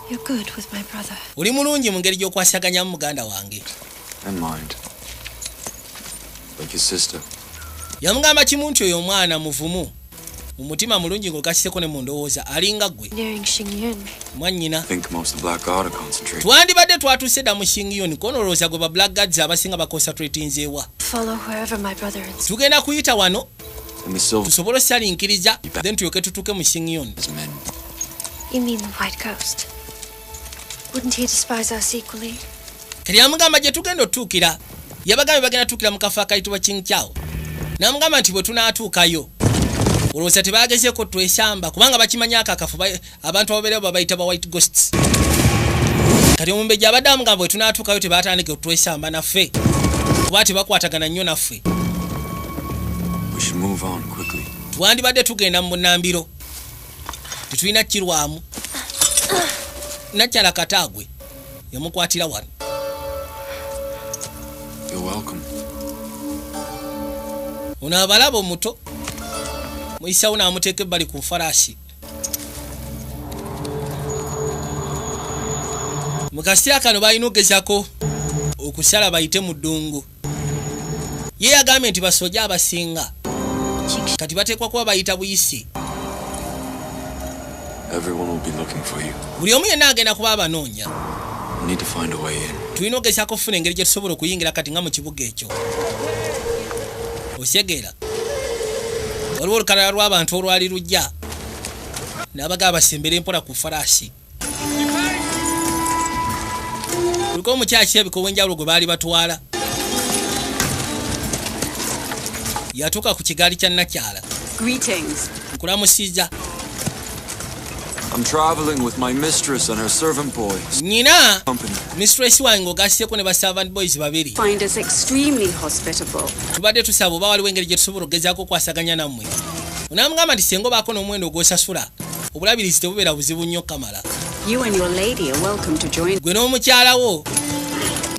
You're good with my brother. Oli mulungi mu ngeri gy'okwasaganyamu muganda wange. And mind. Like your sister. Yamugamba kimu nti oyo omwana muvumu mu mutima, mulungi ng'ogasseko ne mu ndowooza, alinga ggwe. Nearing Xingyun. Mwannyina. Think most of the Black Guard are concentrated. Twandibadde twatuuse dda mu Shingiyoni, kono olowooza gwe ba Black Guards abasinga baconcentratinzeewa? Follow wherever my brother is. Tugenda kuyita wano And the Silver tusobole osalinkiriza, then tulyoke tutuuke mu Shingiyoni. men. You mean the White Ghost? Wouldn't he despise us equally? Kati yamugamba gye tugenda otutuukira, yabagambye bagenda tuukira mu kafo akayitibwa Kinkyawo. Namugamba nti bwe tunaatuukayo, olowooza tebagezeeko twesamba? Kubanga bakimanyako akafo abantu ababeerayo babayita ba White Ghosts. Kati omumbejja abadde amugamba bwe tunaatuukayo tebatandike otwesamba naffe, kuba tebakwatagana nnyo naffe. We should move on quickly. Twandibadde tugenda mu bunambiro, tetulina kirwamu. Nakyala kataagwe yamukwatira wano. You're welcome. Ono abalaba omuto muyisawo n'amuteeka ebbali ku nfalaasi. Mu kaseera kano balina okugezako okusala bayite mu ddungu. Ye yagambye nti basojja abasinga kati bateekwa kuba bayita buyisi. Everyone will be looking for you. Buli omu yenna agenda kuba abanoonya. We need to find a way in. Tulina okugezaako okufuna engeri gye tusobola okuyingira kati nga mu kibuga ekyo. Osegeera, waliwo olukalala lw'abantu olwali lujja n'abagaba basembere empola ku faraasi. Kuliko omukyala kirabika ow'enjawulo gwe baali batwala, yatuuka ku kigaali kya nakyala. Greetings. Nkulamusiza. I'm traveling with my mistress and her servant boy. Nyina Company. mistress wange ogasseko ne ba servant boys babiri. Find us extremely hospitable. Tubadde tusaba oba waliwo engeri gye tusobola okugezaako okwasaganya nammwe. Onaamugamba nti senga obaako n'omuwendo ogwosasula, obulabirizi tebubeera buzibu nnyo kamala. You and your lady are welcome to join. Gwe n'omukyala wo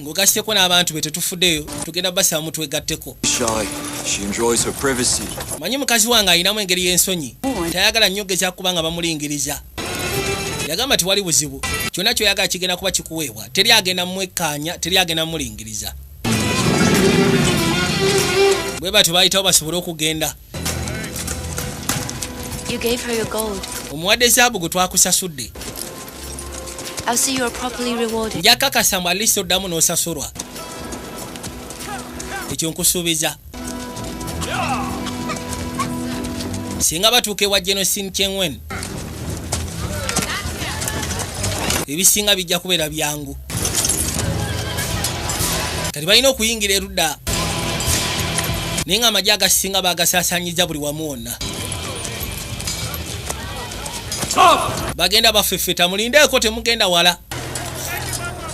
ng'ogasseko n'abantu be, tetufuddeyo, tugenda basaba mutwegatteko. Shy. She enjoys her privacy. Manyi mukazi wange alinamu engeri y'ensonyi, tayagala nnyo gezaako kuba nga bamulingiriza. Yagamba tewali buzibu, kyonna kyoyagala kigenda kuba kikuweebwa, teri agenda mumwekkaanya, teri agenda mumulingiriza. Bwe batyo bayitawo basobole okugenda. You gave her your gold. Omuwadde zaabu gwe twakusasudde. I'll see you are properly rewarded. Njakakasa mbu alisi oddamu n'osasulwa, ekyo nkusuubiza. Singa batuuka ewa Genosin Chenwen, ebisinga bijja kubeera byangu. Kati balina okuyingira erudda, naye nga amagye agasinga bagasaasaanyiza buli wamu wonna. Bagenda bafeffeta, mulindeeko temugenda wala.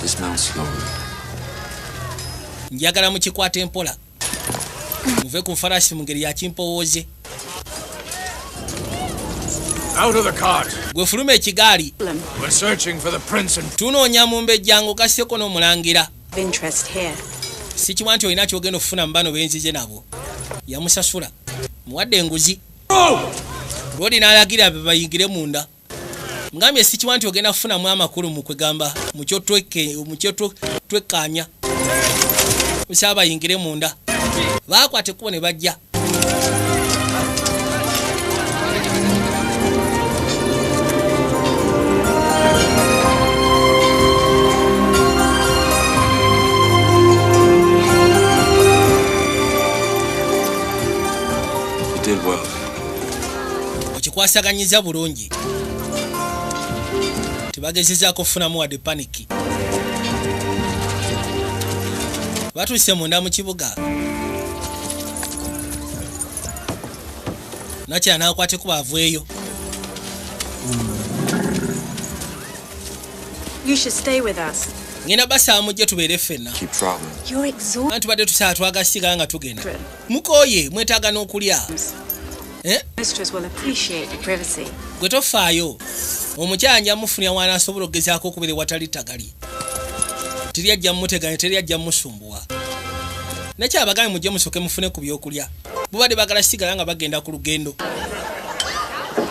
Dismount slowly. Njagala mukikwate empola, muve ku nfalaasi mu ngeri ya kimpowooze. Out of the cart. Gwe fuluma ekigaali. We're searching for the prince and Tunoonya mumbejjango gasseko n'omulangira. Interest here. Sikiwa nti olina kyogenda okufuna mu bano benzize nabo. Yamusasula, muwadde enguzi. Lwoli n'alagira be bayingire munda. Ngambye sikiwa nti ogenda kufunamu amakulu mu kwegamba mu kyotwekkaanya. Musaba bayingire munda. Baakwata ekkubo ne bajja. You did well. Okikwasaganyiza bulungi. Tebagezezaako kufunamu wadde paniki. Batuuse munda mu kibuga. Nakya n'akwata ekkubo aveeyo. You should stay with us. Ngenda basaba mujje tubeere ffenna. Keep traveling. You're exhausted. Anti tubadde tusaa twagasigala nga tugenda. Mukooye, mwetaaga n'okulya. Eh? Mistress will appreciate the privacy. Gwe tofaayo. Omukyala nja mufunira w'anaasobola okugezaako okubeera ewatali ttagali. Teri ajja mmuteganya, teri ajja mmusumbuwa. Nakyabagambye mujje musooke mufune ku byokulya. Bubadde baagala sigala nga bagenda ku lugendo.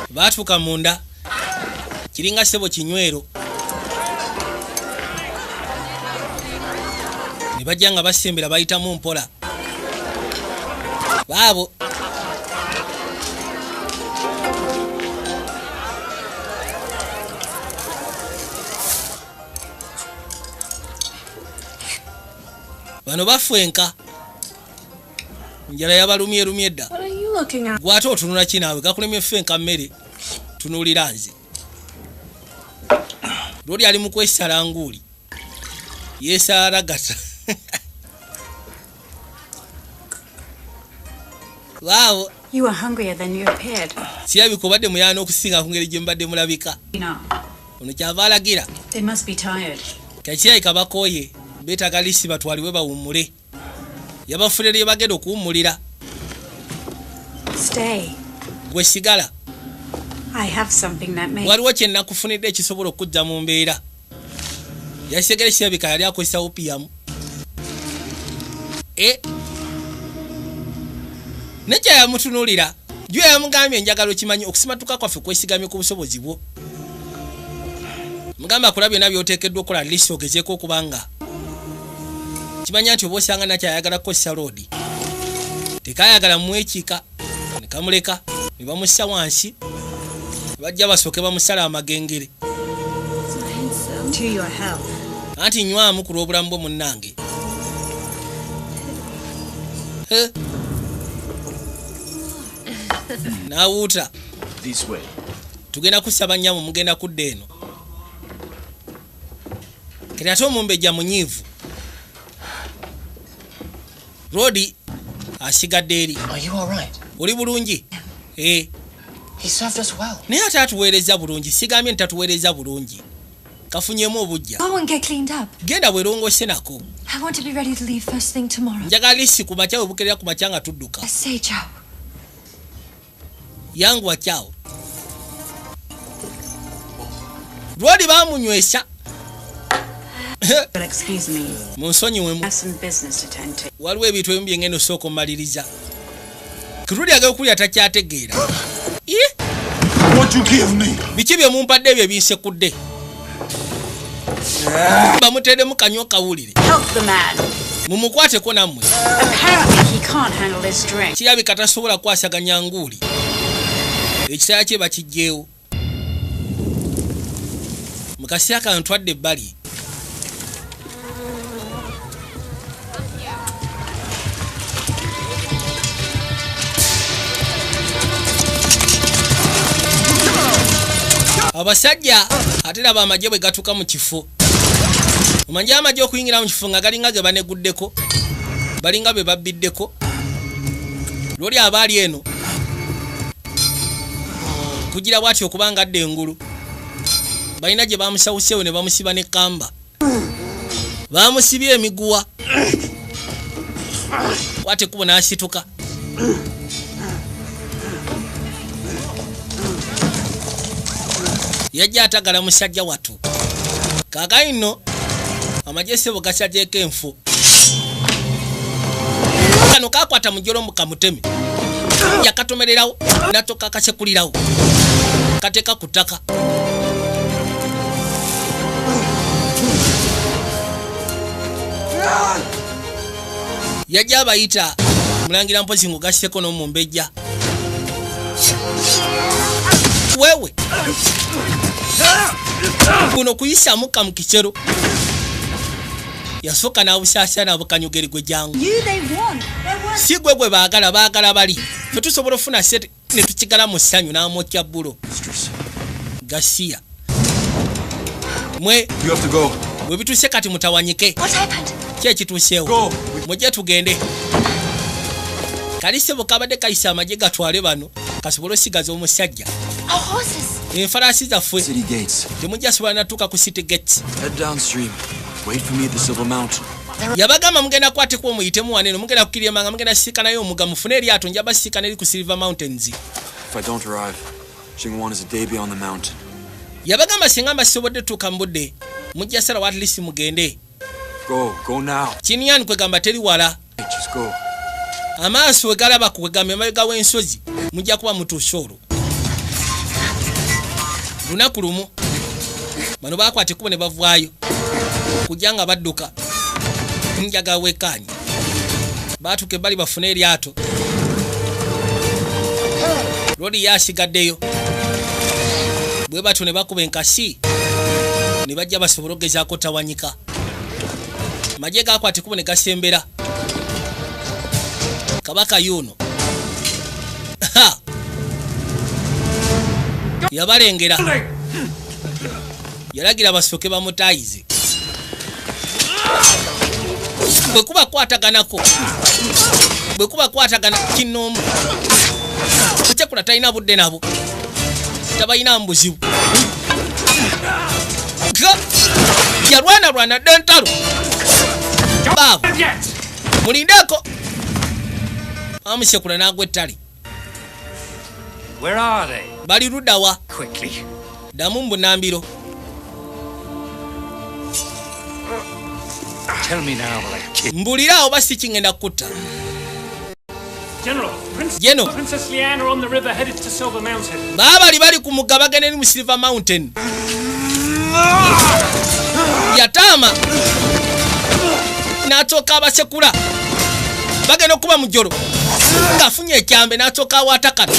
Baatuuka munda. Kiringa ssebo kinywero. Ne bajja nga basembera bayitamu mpola. Baabo. Bano bafwenka. Njala yabalumye lumye dda. What are you looking at? Gw'ate otunula ki naawe? Gakulemye ffenka mmere. Tunuulira nze. Lwoli ali mu kwesala nguuli. Yeesala gata. Waawo. You are hungrier than you appeared. Kirabika obadde muyaana okusinga ku ngeri gye mbadde mulabika. No. Ono kyava alagira. They must be tired. Kakirabika bakooye. Beetaaga lisi batwalibwe bawummule. Yabafunira lye bagenda okuwummulira. Stay. Gwe sigala. I have something that may. Waliwo kye nakufunidde ekisobola okujja mu mbeera. Yasigala kirabika yali akozesa opium. Nekya yamutunuulira. Jjo yamugambye njagala okimanyi okusimatuka kwaffe kwesigamye ku busobozi bwo. Mugamba akola byonna by'oteekeddwa okukola lisi ogezeeko okubanga kimanya nti oba osanga nakyayagala kukozesa loodi. Tekayagala mwekiika ne kamuleka ne bamussa wansi. Bajja basooke bamusala amagengere. To your health. Anti nywamu ku lw'obulamu bwo munnange. N'awuuta. This way. Tugenda kusaba nnyamu mugenda kudda eno. Kati ate omumbejja munyiivu. Rodi asigadde eri. Are you all right? Oli bulungi? He served us well. Naye ate atuweereza bulungi. Sigambye nti tatuweereza bulungi. Kafunyemu obujja. Go and get cleaned up. Genda weerongoose nako. I want to be ready to leave first thing tomorrow. Njagala lisi ku makya we bukeerera ku makya nga tudduka. Say ciao. Yanguwa kyawo. Lwali bamunywesa. But excuse me. Munsonyiwemu. I have some business to tend to. Waliwo ebintu ebimu bye ngenda osooka omaliriza. Kiruli agenda okulya takyategeera. What you give me? Biki bye mumpadde ebyo ebinsekudde? Bamuteeremu kanywa kawulire. Help the man. Mumukwateko nammwe. Apparently he can't handle his drink. Kirabika tasobola kwasaganya nguuli. Ekisaya kye bakiggyewo. Mu kaseera kano ntwadde ebbali. Abasajja ate laba amagye bwe gatuuka mu kifo. Omanye amagye okuyingira mu kifo nga galinga ge baneguddeko, balinga be babbiddeko. Lwoli abaali eno kugira bw'ati okubanga adda engulu, balina gye bamusawuseewo ne bamusiba n'ekkamba, bamusibye emiguwa bw'ati ekkubo n'asituka. Yajja atagala musajja watu. Kaakati nno amagye ssebo gasagyeko enfu. Kano kakwata mujolo kamuteme, yakatomererawo n'atoka akasekulirawo, kateeka ku ttaka. Yajja abayita mulangira mpozi ng'ogasseko n'omumbejja. Wewe kuno kuyisa mukka mu kicero, yasooka n'abusaasira n'abukanyugeri gwe jangu. Si gwe gwe baagala, baagala bali. Ffe tusobola okufuna ssente ne tukigala mu ssanyu n'amwokya bbulo. Gasiya. Mwe bwe bituuse kati mutawanyike. Ki ekituuseewo? Mujje tugende. Kali ssebo kabadde kayisa amagye gatwale bano kasobole osigaza omusajja. Enfalaasi zaffe temujja sobola natuuka ku city gates. Yabagamba mugenda kwatekuwa muyitemu waneno, mugenda kukirya emanga, mugenda sisikanayo omugga, mufune eryato, nja basisikana eri ku Silver Mountains. Yabagamba singa mbasobodde tuuka mu budde, mujja salawo at least mugende. Kiniyani kwegamba teri wala. Amaaso we galaba kwegamba emabega w'ensozi, mujja kuba mutuuse olwo. Lunaku lumu bano bakwata ekkubo ne bavaayo kujja nga badduka njaga wekkaanye. Baatuuka ebbali bafune eryato. Lodi ye asigaddeyo. Bwe batyo ne bakuba enkasi ne bajja basobole okugezaako tawanyika. Amagye gakwata ekkubo ne gasembera. Kabaka y'ono yabalengera, yalagira basooke bamutaayize. Bwe kuba kwataganako, bwe kuba kwatagana kinnoomu, Kukyekula talina budde nabo, tabalina mbuzibu. Yalwanalwana dda entalo. Baabo mulindeeko. Amusekula n'agwa ettale. Bali ludda wa? Ddamu mu bunnambiro. Mbulira oba si kingenda kutta. Jeno. Baabali bali ku mugga bagenda eri mu Silver Mountain. Yataama n'atooka abasekula bagenda okuba mujolo ng'afunye ekyambe n'atooka awaata kano.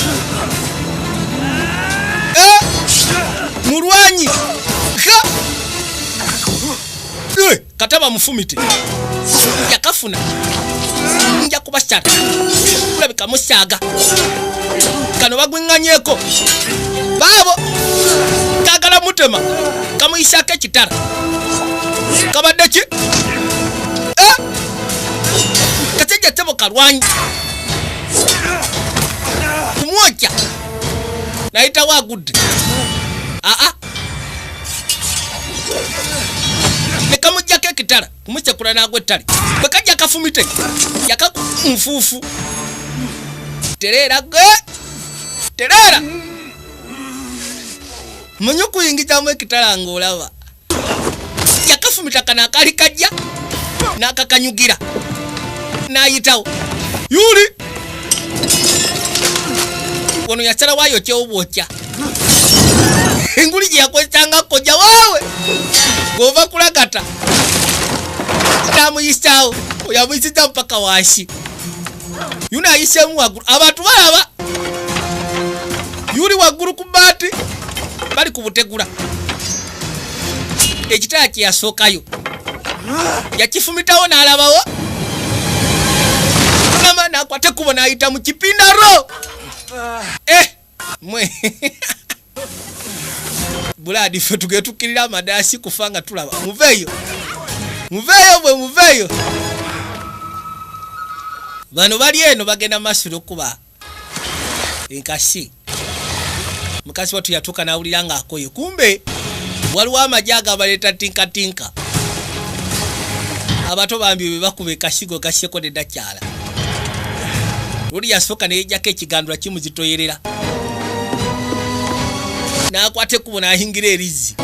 Mulwanyi kataba mufumite yakafuna nja kubasala kulabika musaaga kano bagwiŋŋanyeeko baabo kagala mutema kamuyisaako ekitala kabadde ki kasajja ssebo kalwanyi kumwokya nayitawo agudde aa ne kamuggyako ekitala kumusekula n'agwa ettale bwe kajja kafumite yakaku nfuufu tereera gwe tereera munye okuyingizamu ekitala ng'olaba yakafumita kano akaali kajja n'akakanyugira n'ayitawo yuli ono yasalawo ayokyewo bwokya enguli gye yakozesanga kojja waawe ng'ova kulagata n'amuyisaawo oyo amuyisiza mpaka wansi yuno ayiseemu waggulu abantu balaba yuli waggulu ku bbaati bali ku butegula ekitala kye yasookayo yakifumitawo n'alabawo nama n'akwata ekkubo n'ayita mu kipindaro mwe Buladi ffe tugende tukkirira amadaasi kufa nga tulaba. Muveeyo, muveeyo bwe muveeyo. Bano bali eno bagenda maaso n'okkuba enkasi. Mukazi wattu yatuuka n'awulira ng'akoye, kumbe waliwo amagye agabaleeta tinkatinka. Abato bambi bwe bakuba ekasigo gasyeko neddakyala. Luli yasooka ne yejjako ekigandula kimuzitoyerera, n'akwata ekkubo n'ayingira erizzi.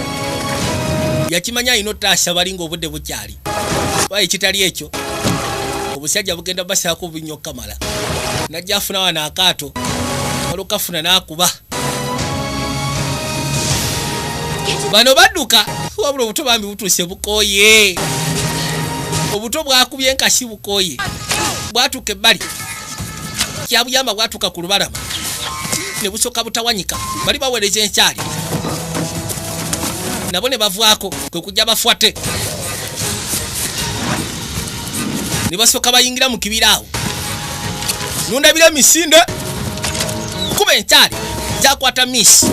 Yakimanya alina ottaasa bali ng'obudde bukyali, kuba ekitali ekyo obusajja bugenda basaako bunnyo kamala. Najja afuna wano akaato, waliwo kafuna n'akuba. Bano badduka, wabula obuto bambi butuuse bukooye. Obuto bwakubye enkasi bukooye, bwatuuka ebbali kyabuyamba, bwatuuka ku lubalama ne busooka butawanyika. Bali baweereza enkyali nabo ne bavaako, kwe kujja bafwate ne basooka bayingira mu kibira awo. Nundabira emisinde kuba enkyali zakwata miisi.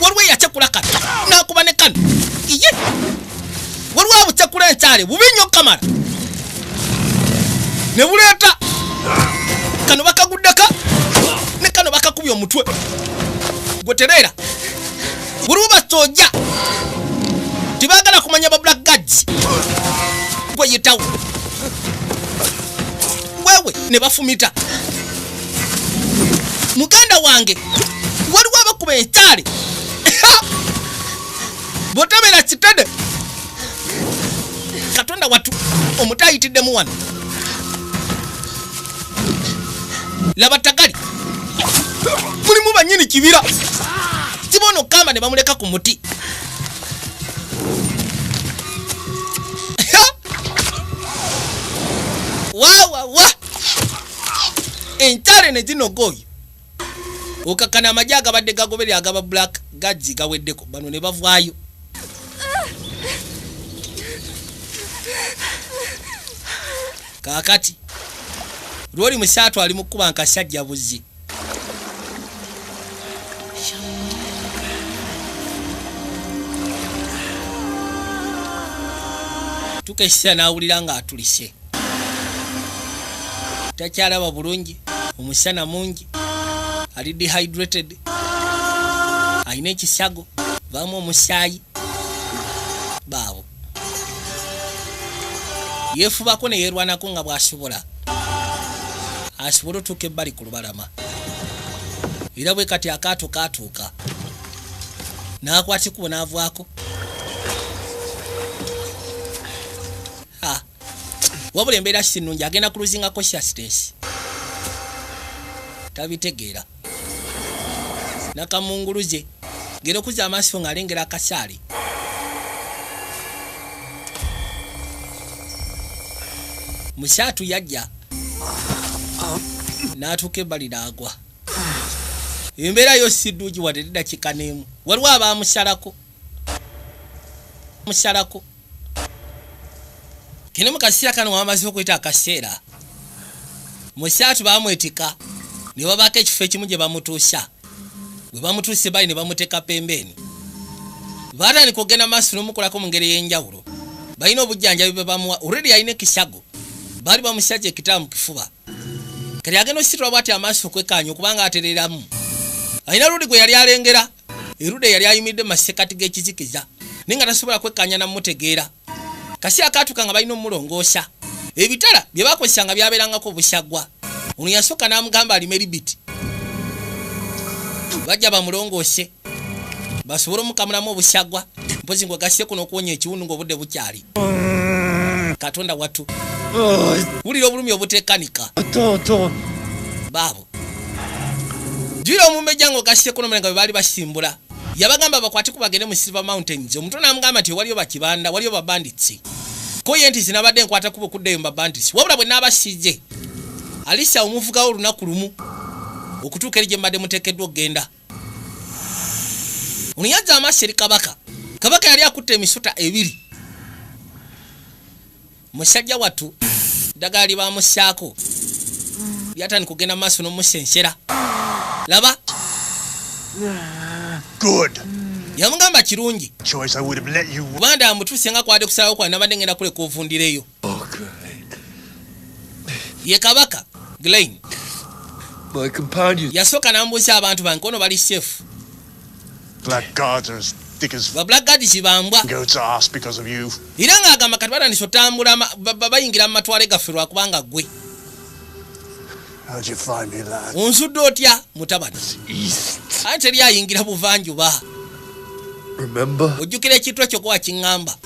Waliwo eyacekula kano n'akuba ne kano, iye waliwo abucekula enkyale bubi nnyo kamala ne buleeta kano bakaguddeka ne kano bakakubye omutwe gwe tereera. Waliwo basojja tebaagala kumanya ba Black Guards, gwe yitawo wewe ne bafumita muganda wange. Waliwo abakuba enkyale bw'otabeera kitede. Katonda wattu omuto ayitiddemu wano. Laba tagali mulimu bannyini kibira kibono kamba ne bamuleka ku muti. Wa wa wa enkyale ne zinoga oyo okakkana. Amagye agabadde gagoberera agaba Black Guards gaweddeko, bano ne bavaayo. Kaakati lwoli musaatu ali mu kkuba nkasajja buzzi. Tuuka ekiseera n'awulira ng'atulise, takyalaba bulungi, omusana mungi, ali dehydrated, alina ekisago, vaamu omusaayi. Baabo yeefubako ne yeerwanako nga bw'asobola asobole otuuka ebbali ku lubalama. Era bwe kati akaato kaatuuka n'akwata ekkubo n'avaako. Ha, wabula embeera si nnungi, agenda ku losing consciousness, tabitegeera. Nakamunguluze genda okuzza amaaso ng'alengera akasaale. Musaatu yajja n'atuuka ebbali n'agwa. Embeera yo si ddungi wadde eddakiika n'emu. Waliwo abaamusalako musalako kene. Mu kaseera kano wamaze okuyita akaseera, musaatu baamwetika ne babaako ekifo ekimu gye bamutuusa. Bwe bamutuuse bali ne bamuteeka pembeeni, baatandika okugenda maaso n'omukolako mu ngeri ey'enjawulo. Balina obujjanjabi bwe bamuwa. Already alina ekisago, baali bamusaja ekitala mu kifuba. Kati agenda ositula bwati amaaso okwekkaanya okubanga atereramu, alina ludi gwe yali alengera erudde yali ayimiridde mu masekati g'ekizikiza, naye nga tasobola kwekkaanya namutegeera. Kasi akaatuka nga balina omulongoosa ebitala bye bakozesanga byabeerangako obusagwa. Ono yasooka n'amugamba alime libiti, bajja bamulongoose basobole omukamulamu obusagwa, mpozi ng'ogasseko n'okuwonya ekiwundu ng'obudde bukyali. Katonda wattu, wulira obulumi obuteekanika. Baabo jwira omumbejja ng'ogasseko nomala nga bwe baali basimbula, yabagamba bakwate ku bagende mu Silver Mountains. Omuto n'amugamba nti waliyo bakibanda, waliyo babandits. Ko ye nti zinabadde nkwata kuba okuddayo mu babandits, wabula bwe naabasize alisa omuvugawo olunaku lumu okutuuka eri gye mbadde muteekeddwa okugenda. Ono yazza amaaso eri kabaka. Kabaka yali akutte emisota ebiri. Musajja wattu ddagala lye bamussaako lyatandika okugenda mu maaso n'omusensera. Laba. Good. Yamugamba kirungi. Choice, I would have let you. Kubanda mutuuse nga kwade kusalawo kwa nabadde ngenda kuleka ovundireyo. Oh, Glenn. Ye kabaka Glenn. My companions. Yasooka n'ambuuza abantu bange ono bali safe. Black guards are as thick as Ba black guards bambwa. goat's ass because of you. Era ng'agamba kati batandise otambula bayingira mu matwale gaffe lwakubanga ggwe. How'd you find me, lad? Onzudde otya mutabani? East. Anti teri ayingira buvanjuba. Remember? Ojjukira ekintu ekyo kuba kiŋŋamba.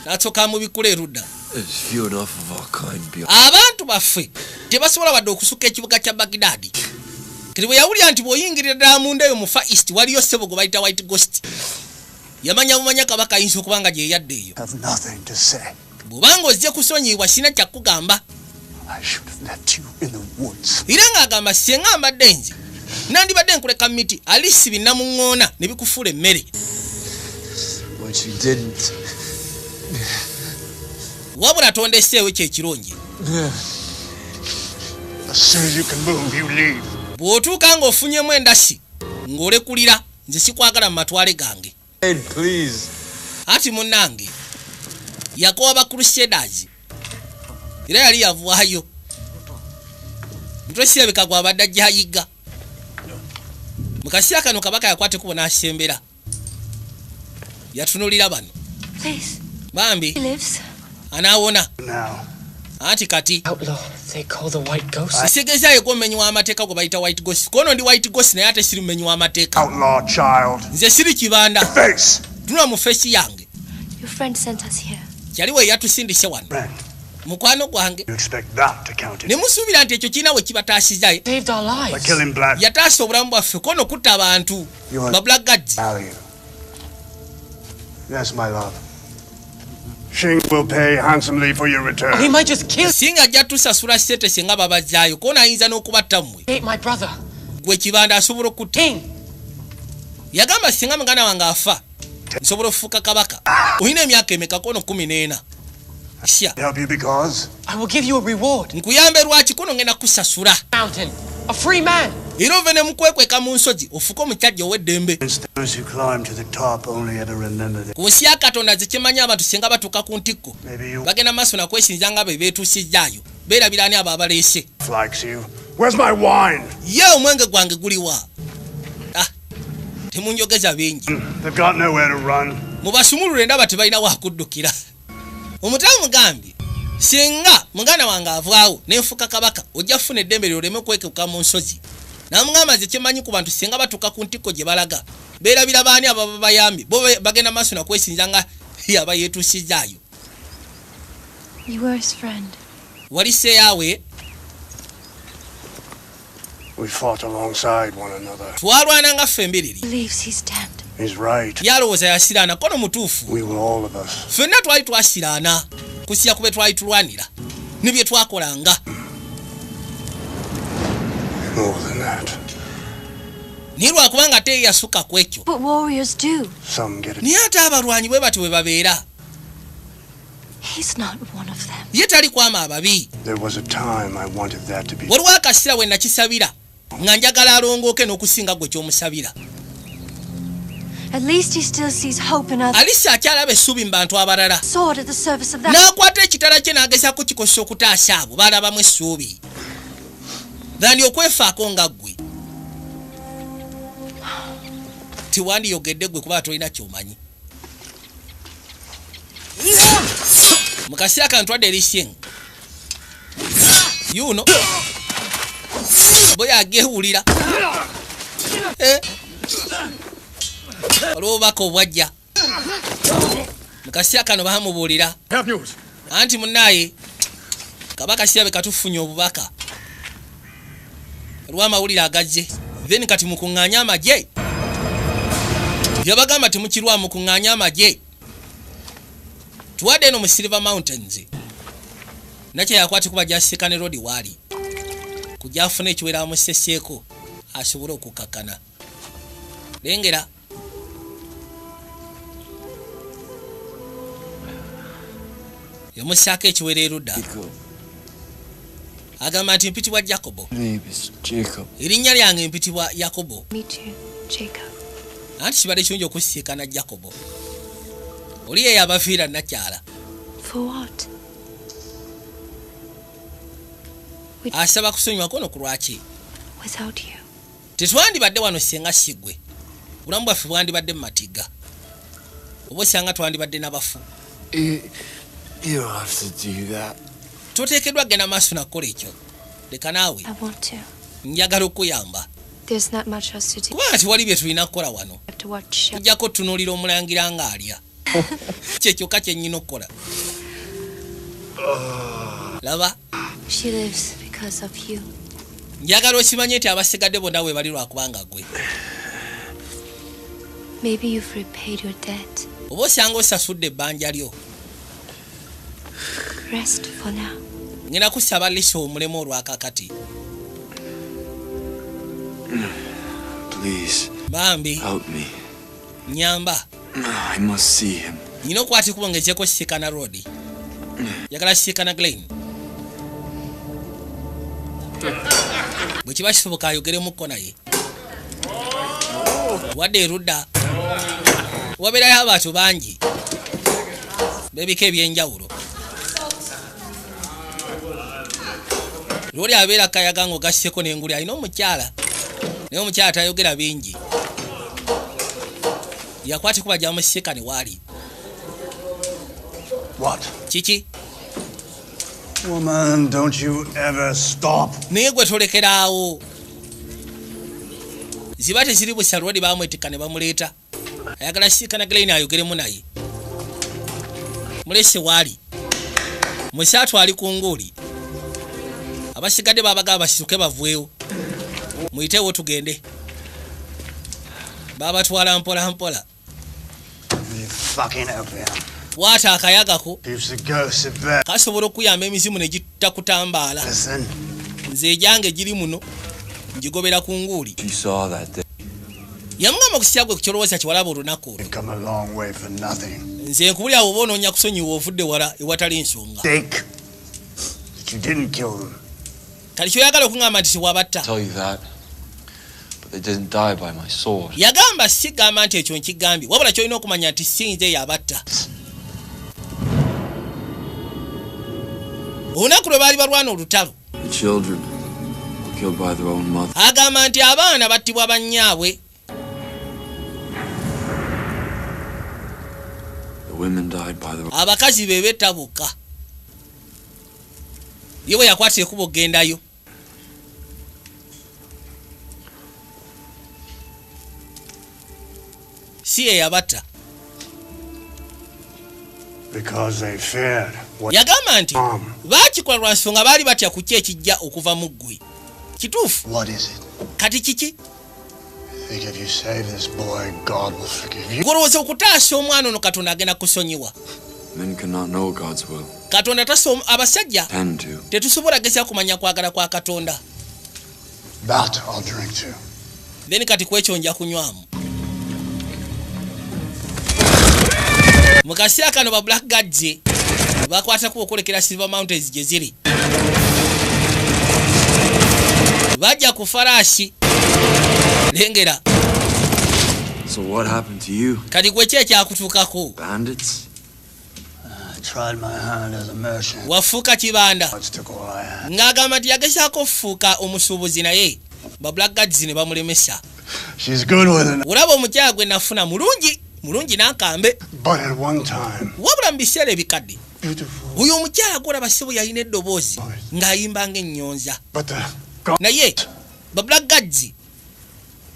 N'asooka mubikula erudda. There's few enough of our kind beyond. Abantu baffe tebasobola wadde okusukka ekibuga kya Bagdaadi. Kati bwe yawulira nti bw'oyingirira ddala munda eyo mu Far East waliyo ssebo gwe bayita White Ghost, yamanya bumanya kabaka ayinza okuba nga gye yadda eyo. Have nothing to say. Bw'obanga ozze kusonyiibwa sirina kyakugamba. I should have left you in the woods. Era ng'agamba singa mbadde nze nandibadde nkuleka mu miti alisi binnamuŋŋoona ne bikufuula emmere. Which you didn't. Wabula tondeseewo kyekirungi. As soon as you can move, you leave. Bw'otuuka ng'ofunyemu endasi ng'olekulira nze sikwagala mu matwale gange. Ed, please. Ati munnange yakowa ba Crusaders era yali yavaayo mutwe kirabika gwabadde ajja ayiga. Mu kaseera kano kabaka yakwata ekkubo n'asembera yatunulira bano. Please. Bambi. He lives. Anaawona. Now. Anti kati Outlaw they call the White Ghost. Kitegeeza ye gwomumenyi w'amateeka gwe bayita White Ghost. Kono ndi White Ghost naye ate siri mumenyi w'amateeka. Outlaw child. Nze siri kibanda. Face. Tunula mu face yange. Your friend sent us here. Kyali we yatusindise wano. Friend. Mukwano gwange. You expect that to count it. Ne musuubira nti ekyo kirina we kibataasizza. Saved our lives. By killing black. Yataasa obulamu bwaffe kono kutta abantu. You are Ba black guards. value. Yes, my love. Shing will pay handsomely for your return. Oh, he might just kill. Singa ajja tusasula ssente singa babajjaayo kono ayinza n'okubatta mmwe. Hate my brother. Gwe kibanda asobola okutta. King. Yagamba singa muganda wange afa nsobola okufuuka kabaka. Olina emyaka emeka kono 14. Sya. Help you because I will give you a reward. Nkuyambe lwaki kono ngenda kusasula. Mountain. A free man. Era ove ne mukwekweka mu nsozi ofuke omukyajja ow'eddembe. Those who climb to the top only ever remember that. Ku nsi ya Katonda ze kimanyi abantu singa batuuka ku ntikko Maybe you bagenda maaso nakwesinza nga be beetuusizzaayo beerabira ani abo abaleese. likes you. Where's my wine? Ye omwenge gwange guliwa? Ah, temunjogeza bingi. They've got nowhere to run. Mubasumulule ndaba tebalina wakuddukira. Omutaamu mugambye singa muganda wange avaawo nenfuka kabaka ojja kufuna eddembe lyo oleme okwekeka mu nsozi. Namugamba nze kyemanyi ku bantu singa batuuka ku ntikko gye balaga beerabira baani ababa bayambye bo bagenda maaso nakwesinza nga yaba yeetuusizzaayo. You were his friend. Wali seyaawe. We fought alongside one another. Twalwana nga ffe embiriri. Believes he's damned. He's right. Yalowooza yasiraana kono mutuufu. We were all of us. Ffenna twali twasiraana kusiya kube twali tulwanira ne bye twakolanga. More than that. Naye lwakubanga ate ye yasukka ku ekyo. What warriors do. Some get it. Naye ate abalwanyi bwe batyo bwe babeera. He's not one of them. Ye tali kwama ababi. There was a time I wanted that to be. Waliwo akaseera we nakisabira nga njagala alongooke n'okusinga gwe ky'omusabira. At least he still sees hope in others. Alisa akyalaba essuubi mu bantu abalala. Sword at the service of that. N'akwata ekitala kye n'agezaako kikozesa okutaasa abo baalabamu essuubi. Thandi okwefaako nga ggwe. Tewandiyogedde ggwe kuba tolina ky'omanyi. Mu kaseera kano twadde eri Shing. Yuno bwe yageewulira. Waliwo obubaka obwajja. Mu kaseera kano baamubuulira. Anti munnaaye kabaka kirabika tufunye obubaka. Waliwo amawulire agajje. Then kati mukuŋŋaanye amagye. Yabagamba temukirwa mukuŋŋaanye amagye. Tuwadde eno mu Silver Mountains. Nakye yakwata kuba gyasika ne Rodi waali. Kujja afune ekiwera amuseseeko asobole okukakkana. Lengera. Yamussaako ekiwera erudda. Agamba nti mpitibwa Jacobo. Name is Jacob. Erinnya lyange mpitibwa Yakobo. Me too, Jacob. Anti kibadde kirungi okusiikana Jacobo oli ye yabafiira nakyala. For what? Asaba kusonyiwako no ku lwaki? Without you. Tetwandibadde wano senga sigwe. Bulamu bwaffe bwandibadde mu matiga, oba osanga twandibadde n'abafu. You don't have to do that. Toteekeddwa genda maaso nakukola ekyo, leka naawe. I want to. Njagala okuyamba. There's not much else to do. Kubanga tewali bye tulina kukola wano. I have to watch. Tujjako tunuulira omulangira ng'alya, kyekyokka kye nnyina okukola. Laba. She lives because of you. Njagala okimanye nti abasigadde bonna we bali lwakubanga gwe. Maybe you've repaid your debt. Oba osanga osasudde ebbanja lyo. Rest for now. Ngenda kusaba lisa omulemu olwakakati. Please Bambi, help me. nyamba. I must see him. Nina okwata ekubo ngezeko sisikana Road, njagala sisikana Glen, bwe kiba kisoboka ayogeremukko naye. Wadde erudda wabeerayo abantu bangi b'ebika ebyenjawulo. Lwoli abeera kayaga ng'ogasseko n'enguli, alina omukyala, naye omukyala tayogera bingi. Yakwata ekuba gyamusisinkane waali. What? Kiki? Woman, don't you ever stop. Naye gwe tolekeraawo, ziba teziri busa. Lwali bamwetikka ne bamuleeta, ayagala siikana Glen ayogeremu naye. Mulese waali musaatu ali ku nguuli, abasigadde babagaba basituke bavwewo, muyitewo tugende. Babatwala mpola mpola. You fucking opium. Bwata akayagako Keeps the ghosts at bay. kasobola okuyamba emizimu ne gitakutambaala. Listen. Nze egyange giri muno, ngigobera ku nguuli. You saw that day. Yamugamba okusya gwe kukyolowooza kiwalaba olunaku olwo. You've come a long way for nothing. Nze nkubulya, oba onoonya kusonyiwa, ovudde wala ewatali nsonga. Think that you didn't kill them. Kati kyoyagala okuŋŋamba nti tiwabatta? Tell you that. But they didn't die by my sword. Yagamba sigamba nti ekyo nkigambye, wabula kyolina okumanya nti si nze yabatta. Olunaku lwe baali balwana olutalo, The children were killed by their own mother. agamba nti abaana battibwa bannyaabwe. The women died by their Abakazi be betta bokka. Ye bwe yakwata ekuba okgendayo, si ye yabatta. Because they feared what Yagamba nti baakikola lwa nsonga baali batya ku ki ekijja okuva mu ggwe. Kituufu. What is it? Kati kiki? Think if you save this boy, God will forgive you. Golowooza okutaasa omwana ono Katonda agenda kusonyiwa? Men cannot know God's will. Katonda taso abasajja Tend to. tetusobola geza kumanya kwagala kwa Katonda. That I'll drink to. Then kati kwekyo nja kunywamu. Mu kaseera kano ba Black Guards bakwatako okwolekera Silver Mountains gye ziri. Bajja ku faraasi, lengera. So what happened to you? Kati gwe ki ekyakutuukako? Bandits? I tried my hand as a merchant. Wafuuka kibanda. Guards took all I had. Ng'agamba nti yagezaako okufuuka omusuubuzi, naye ba Black Guards ne bamulemesa. She's good with it. Olaba omukyala gwe nafuna mulungi mulungi n'akambe. But at one time, Wabula mu biseera ebikadde, beautiful. oyo omukyala gwolaba ssebo yalina eddoboozi ng'ayimba ng'ennyonza. But the Naye ba Black Guards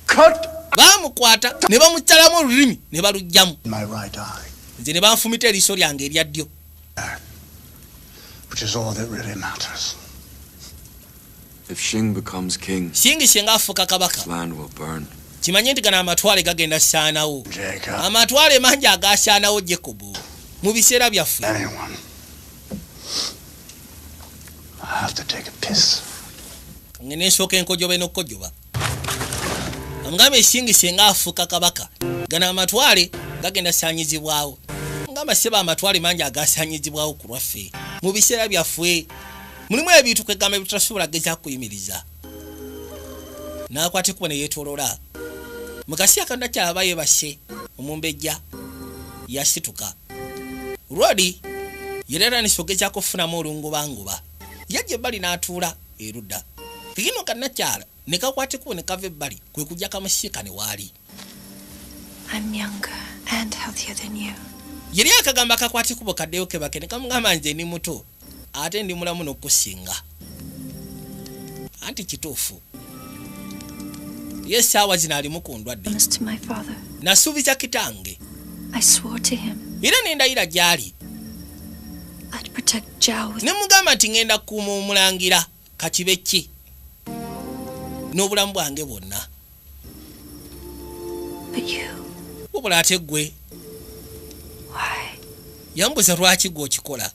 cut baamukwata ne bamusalamu olulimi ne baluggyamu. my right eye, Nze ne banfumita eriiso lyange erya ddyo. which is all that really matters. If Shing becomes king, Singi singa afuuka kabaka, this land will burn. kimanye nti gano amatwale gagenda saanawo. Jacob, Amatwale mangi agasaanawo, Jacobo, mu biseera byaffe. anyone. I have to take a piss. Ngene ensooka enkojoba n'okukojoba. Amugamba esingi singa afuuka kabaka, gano amatwale gagenda saanyizibwawo. Ngamba seba, amatwale mangi agasaanyizibwawo ku lwaffe mu biseera byaffe. Mulimu ebintu kwegamba ebitasobola gezaako kuyimiriza. N'akwata ekkubo ne yeetoolola. Mu kaseera kano nakyala yebase, omumbejja yasituka. Lwodi yali atandise ogezaako okufunamu olungubanguba, yajja ebbali n'atuula erudda kikino kannakyala ne kakwata ekkubo ne kava ebbali, kwe kujja kamusiika ne waali. I'm younger and healthier than you. Yali akagamba akakwata ekkubo kaddeyo kebake ne kamugamba, nze ndi muto ate ndi mulamu n'okusinga. Anti kituufu, ye essaawa zino alimu ku ndwadde. Promised to my father. Nasuubiza kitange. I swore to him Era nendayira gy'ali I'd protect Zhao with ne mugamba nti ŋŋenda kukuuma omulangira kakibe ki n'obulamu bwange bwonna. But you, Wabula ate ggwe? Why? Yambuza lwaki gwe okikola.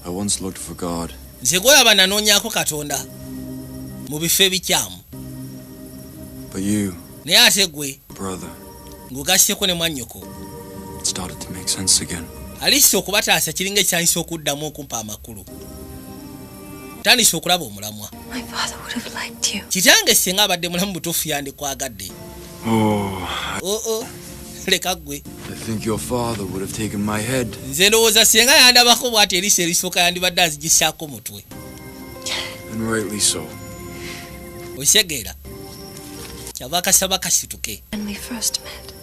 I once looked for God Nze gwolaba nanoonyaako Katonda mu bifo ebikyamu. But you, Naye ate gwe, brother, ng'ogasseko ne mwannyoko, it started to make sense again. Alisi okubataasa kiringa ekyandisa okuddamu okumpa amakulu. Tandise okulaba omulamwa. My father would have liked you. Kitange singa abadde mulamu butuufu yandikwagadde. Oh, Oo, leka ggwe. I think your father would have taken my head. Nze ndowooza singa yandabako bw'ati eriiso erisooka yandibadde azigisaako mutwe. And rightly so. Okitegeera, kyava akasaba kasituke. When we first met,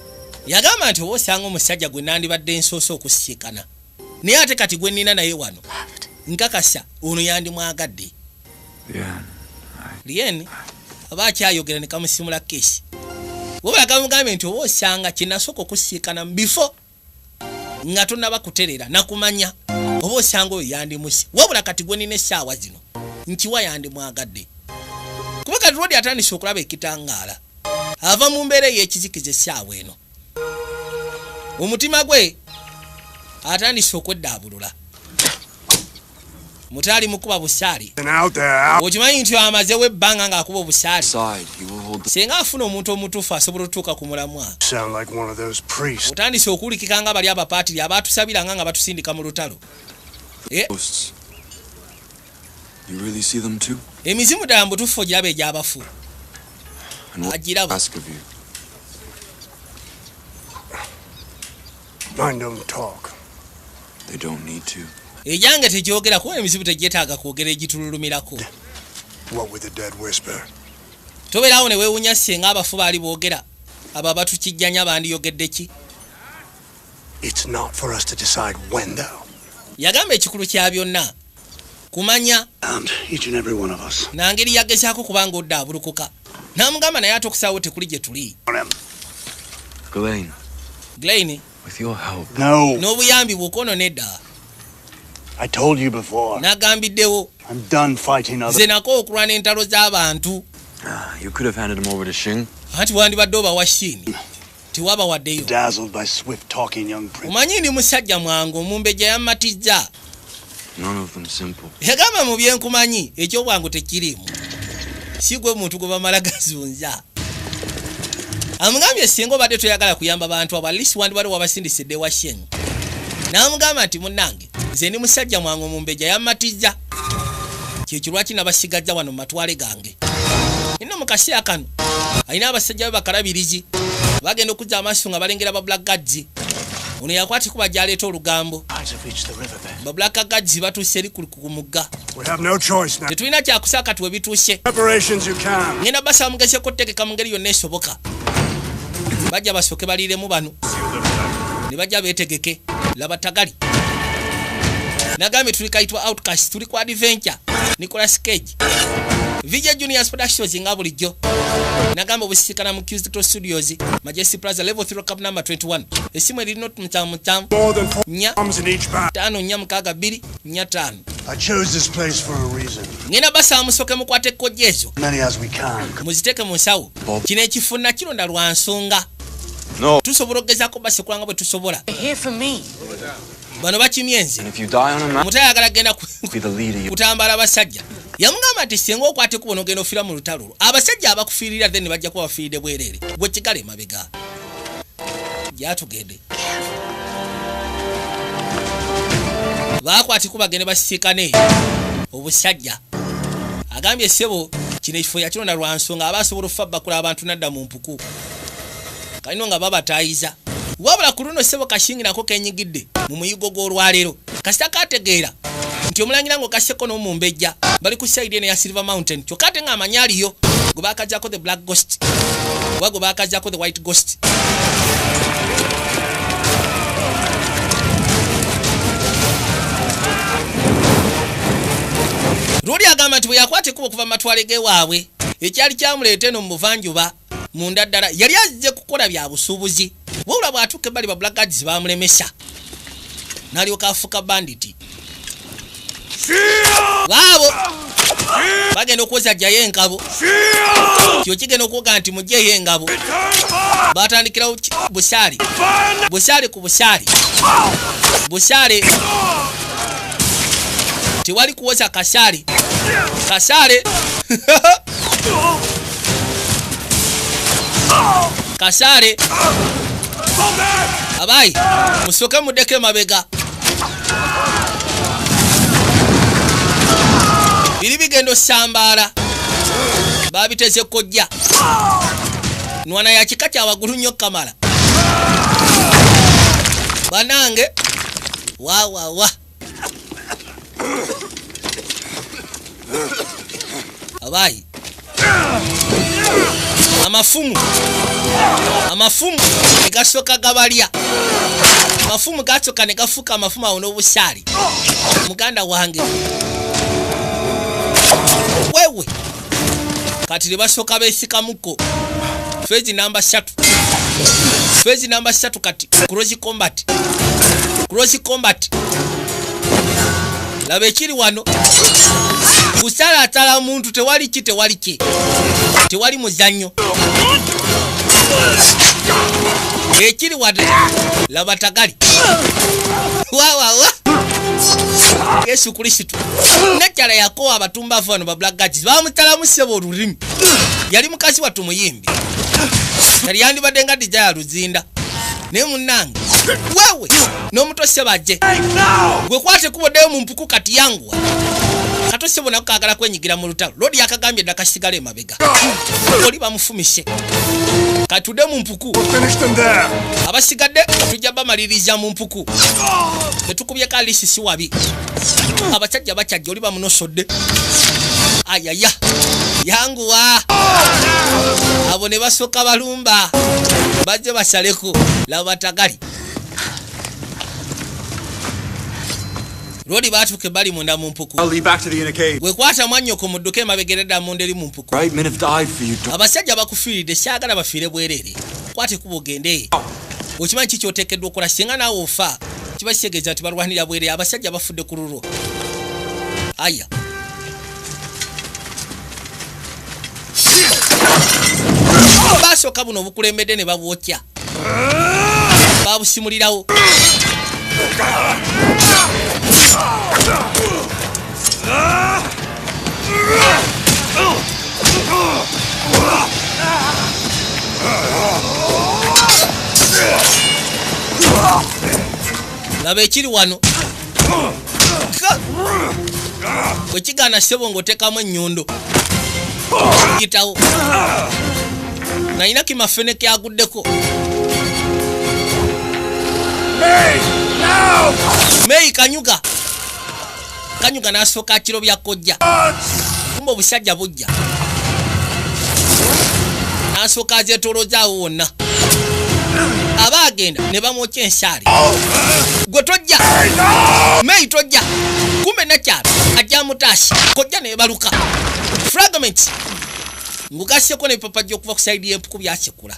Yagamba nti oba osanga omusajja gwe nandibadde nsoose okusiikana, naye ate kati gwe nnina naye wano, loved. nkakasa ono yandimwagadde. Yeah. Lien aba akyayogera ne kamusimula keesi, wabula kamugambye nti oba osanga kyenasooka okusiikana mu bifo nga tonaba kuterera nakumanya, oba osanga oyo yandimusi, wabula kati gwe nina essaawa zino nkiwa yandimwagadde, kuba kati lwodi atandise okulaba ekitangaala, ava mu mbeera ey'ekizikiza. Essaawa eno omutima gwe atandise okweddaabulula, mutaali mukuba busaali. And out there, out. Okimanyi nti amazewo ebbanga ng'akuba obusaali. Side, he will hold the Singa afuna omuntu omutuufu asobola otutuuka ku mulamwa. Sound like one of those priests. Otandise okuwulikika nga bali abapaatiri abaatusabiranga nga batusindika mu lutalo. ghosts. You really see them too? Emizimu ddala mu butuufu ogiraba egy'abafu? And what Agiraba. ask of you? Mine don't talk. They don't need to. Egyange tegyogera, kuba emizimu tegyetaaga kwogera, egitululumirako. What would the dead whisper? Tobeerawo ne weewunya singa abafu baali boogera, abo abatukijjanya bandiyogedde ki? It's not for us to decide when, though. Yagamba ekikulu kya byonna kumanya And each and every one of us. nangeri yagezaako kubanga odda abulukuka n'amugamba, naye ate okusaawo tekuli gye tuli. Ghislaine, Glain, with your help, No. n'obuyambi bw'okwono nedda. I told you before. N'agambiddewo. I'm done fighting others. Nze nako okulwana entalo z'abantu. You could have handed him over to Shing. Anti wandibadde obawa Shiini, tewabawaddeyo. Dazzled by swift talking young prince. Omanyi ndi musajja mwangu, omumbejja yammatizza. None of them simple. Yagamba mu byenkumanyi ekyobwangu tekiriimu, si gwe muntu gwe bamala gazunza. Amugambye singa obadde toyagala kuyamba bantu abo, alisi wandibadde wabasindisidde wa Sheng. N'amugamba nti munnange, nze ndi musajja mwangu, omumbejja yammatizza, kyekyo lwaki nabasigajja wano mu matwale gange. Nno mu kaseera kano alina abasajja be bakalabirizi bagenda okuzza amaaso nga balengera ba black guards. Ono yakwata kuba gyaleeta olugambo. Eyes have reached the riverbed. Ba black guards batuuse eri ku mugga. We have no choice now. Tetulina kyakusa kati we bituuse. Preparations you can. Ngenda basaba mugezeko okutegeka mu ngeri yonna esoboka, bajja basooke baliiremu bano ne bajja beetegeke. Laba tagali nagambye tuli kayitwa Outcast, tuli ku adventure. Nicolas Cage, VJ Juniors Productions, nga bulijjo nagamba obusisikana mu Qzito Studios, Majesty Plaza, level 3, cup number 21. Esimu eri not 77 More than four 4 arms in each bag. 5 4 6 2 4 5. I chose this place for a reason. Ngenda basaba musooke mukwate ekkojja ezo, Many as we can. muziteeke mu nsawo. Kino ekifo nakironda lwa nsonga. No. Tusobola okugezaako basekula nga bwe tusobola. They're here for me. Bano bakimyenze. And if you die on a mountain, Omuto ayagala genda be the leader. You kutambala abasajja. Yamugamba nti singa okwata ekkubo n'ogenda ofiira mu lutalo olwo, abasajja abakufiirira then bajja kuba bafiiridde bwereere, gwe kigala emabega gyatugende. Baakwata ekkubo bagende basisikane obusajja. Agambye ssebo Kino ekifo yakironda lwa nsonga aba asobola okufa bakula abantu nadda mu mpuku, kalino nga babatayiza. Wabula ku luno ssebo Kashingi nako kenyigidde mu muyigo gw'olwaleero, kasita kategeera nti omulangira ng'ogasseko n'omumbejja bali ku side eno ya Silver Mountain, kyokka ate ng'amanyi aliyo gwe bakajjako the Black Ghost oba gwe bakajjako the White Ghost. Luli agamba nti bwe yakwata ekkubo okuva mu matwale g'ewaabwe, ekyali kyamuleeta eno mu buvanjuba munda ddala, yali azze kukola bya busuubuzi, wabula bw'atuuka ebbali ba blackguards bamulemesa n'alyoka afuuka bandit. Baabo bagenda okwoza jjayo engabo, kyo kigenda okwoga nti mugyeyo engabo. Batandikirawo busaale busaale ku busaale busaale, tewali kuwoza kasaale kasaale kasaale. Abayi musooke muddeko emabega, biri bigenda osambaala, babiteze kojja nwana ya kika kya waggulu nnyo kamala banange wawawa. Abayi amafumu amafumu ne gasooka gabalya, amafumu gasooka ne gafuuka amafumu awo n'obusaale. Muganda wange wewe, kati ne basooka beesikamuko phase namba 3, phase namba 3 kati close combat, close combat. Laba ekiri wano, kusalaatala muntu, tewali ki, tewali ki, tewali muzannyo. Ekiri wano laba tagali wawawa. Yesu Kristo nakyala yakowa abatumbavu bano ba black guards bamutalamu ssebo olulimi. Yali mukazi wattu muyimbi, yali yandibadde nga Dija ya Luzinda, naye munnange wewe n'omuto ssebo ajje gwe kwate kuboddeyo mu mpuku kati yanguwa. Kato ssebo nako kaagala kwenyigira mu lutalo, Lodi yakagambye dda kasigale emabega, oli bamufumise katudde mu mpuku, abasigadde tujja bamaliriza mu mpuku. Tetukubyeko alisi si wabi, abasajja bakyajja oli bamunosodde. Ayaya yanguwa, abo ne basooka balumba bajje basaleko. Laba tagali Lodi baatuuka ebbali munda mu mpuku. Gwe kwata mwannyoko mudduke emabega era dda munda eri mu mpuku. Abasajja bakufiiridde, saagala bafiire bwereere, kwata ekkubo ogende. Okimanyi ki ky'oteekeddwa okukola? Singa naawe ofa kiba kitegeeza nti balwanira bwereere, abasajja bafudde ku lulwo. Aya basooka buno obukulembedde ne babwokya, babusimulirawo. Laba ekiri wano, bwe kigaana ssebo ng'oteekamu ennyondo yitawo. Nalina kimafene kyaguddeko. Meyi kanyuga kanyuga n'asooka akiro bya kojja, kumba obusajja bujja, n'asooka azeetoolozaawo wonna, aba agenda ne bamwokya ensaale. Gwe tojja Meyi tojja, kumbe nakyalo ajja mutaasi kojja nebaluka fragments ngugasseko n'ebipapajja okuva ku sayidi y'empuku byasekula.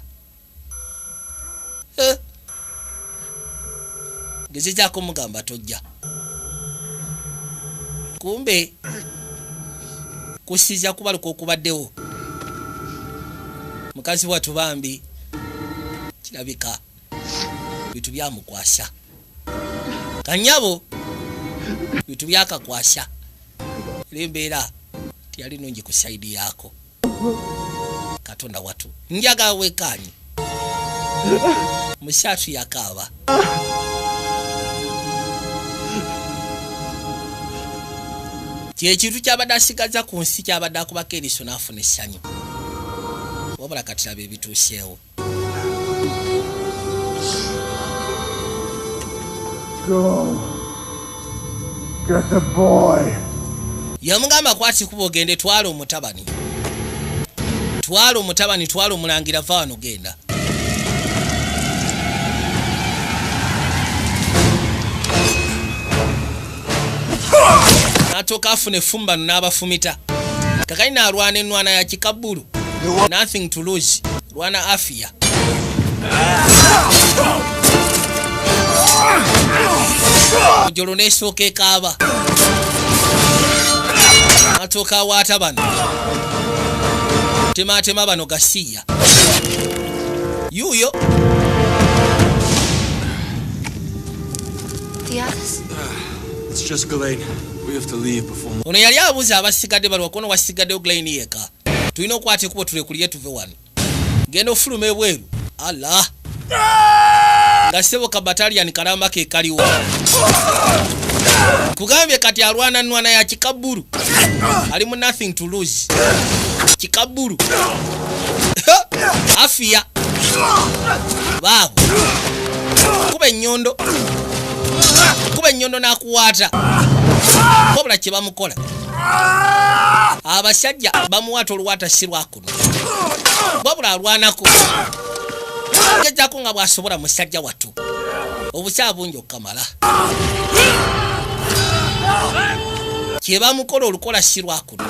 Gezezaako mugamba tojja, kumbe kusiza kubaluka okubaddewo. Mukazi wattu bambi kirabika bintu byamukwasa kanyabo, bintu byakakwasa, era embeera teyali nnungi ku sayidi yaako. Katonda watu njagala wekaanyi, musaatu yakaaba. Kyekintu kyabadde asigaza ku nsi, kyabadde akubako eriiso n'afuna essanyu. Wabula kati laba ebituuseewo. Go. Get the boy. Yamugamba, kwati kuba ogende, twala omutabani, twala omutabani, twala omulangira, va wano, genda. N'atuuka afuna effumu, bano n'abafumita. Kakali naalwana ennwana ya kikabbulu, nothing to lose, lwana afiya. Mujolo n'esooka ekaaba, n'atuuka awaata bano, tematema bano gasiya yuuyo. The others? It's just Ghislaine. We have to leave before Ono yali abuuza abasigadde balwa kono, wasigaddeyo Ghislaine yeka. Tulina okwata ekkubo tulekulye tuve wano. Genda ofuluma ebweru, ala nga ssebo ka battalion kalamba ke kaliwo. Kugambye kati alwana nnwana ya kikabbulu, ali mu nothing to lose, kikabbulu afiya baabo. Kuba ennyondo, kuba ennyondo n'akuwaata. Wabula kye bamukola, abasajja bamuwaata oluwaata si lwakuno, wabula alwanako gezaako nga bw'asobola. Musajja wattu obukya bungi okukamala kye bamukola olukola si lwakuno.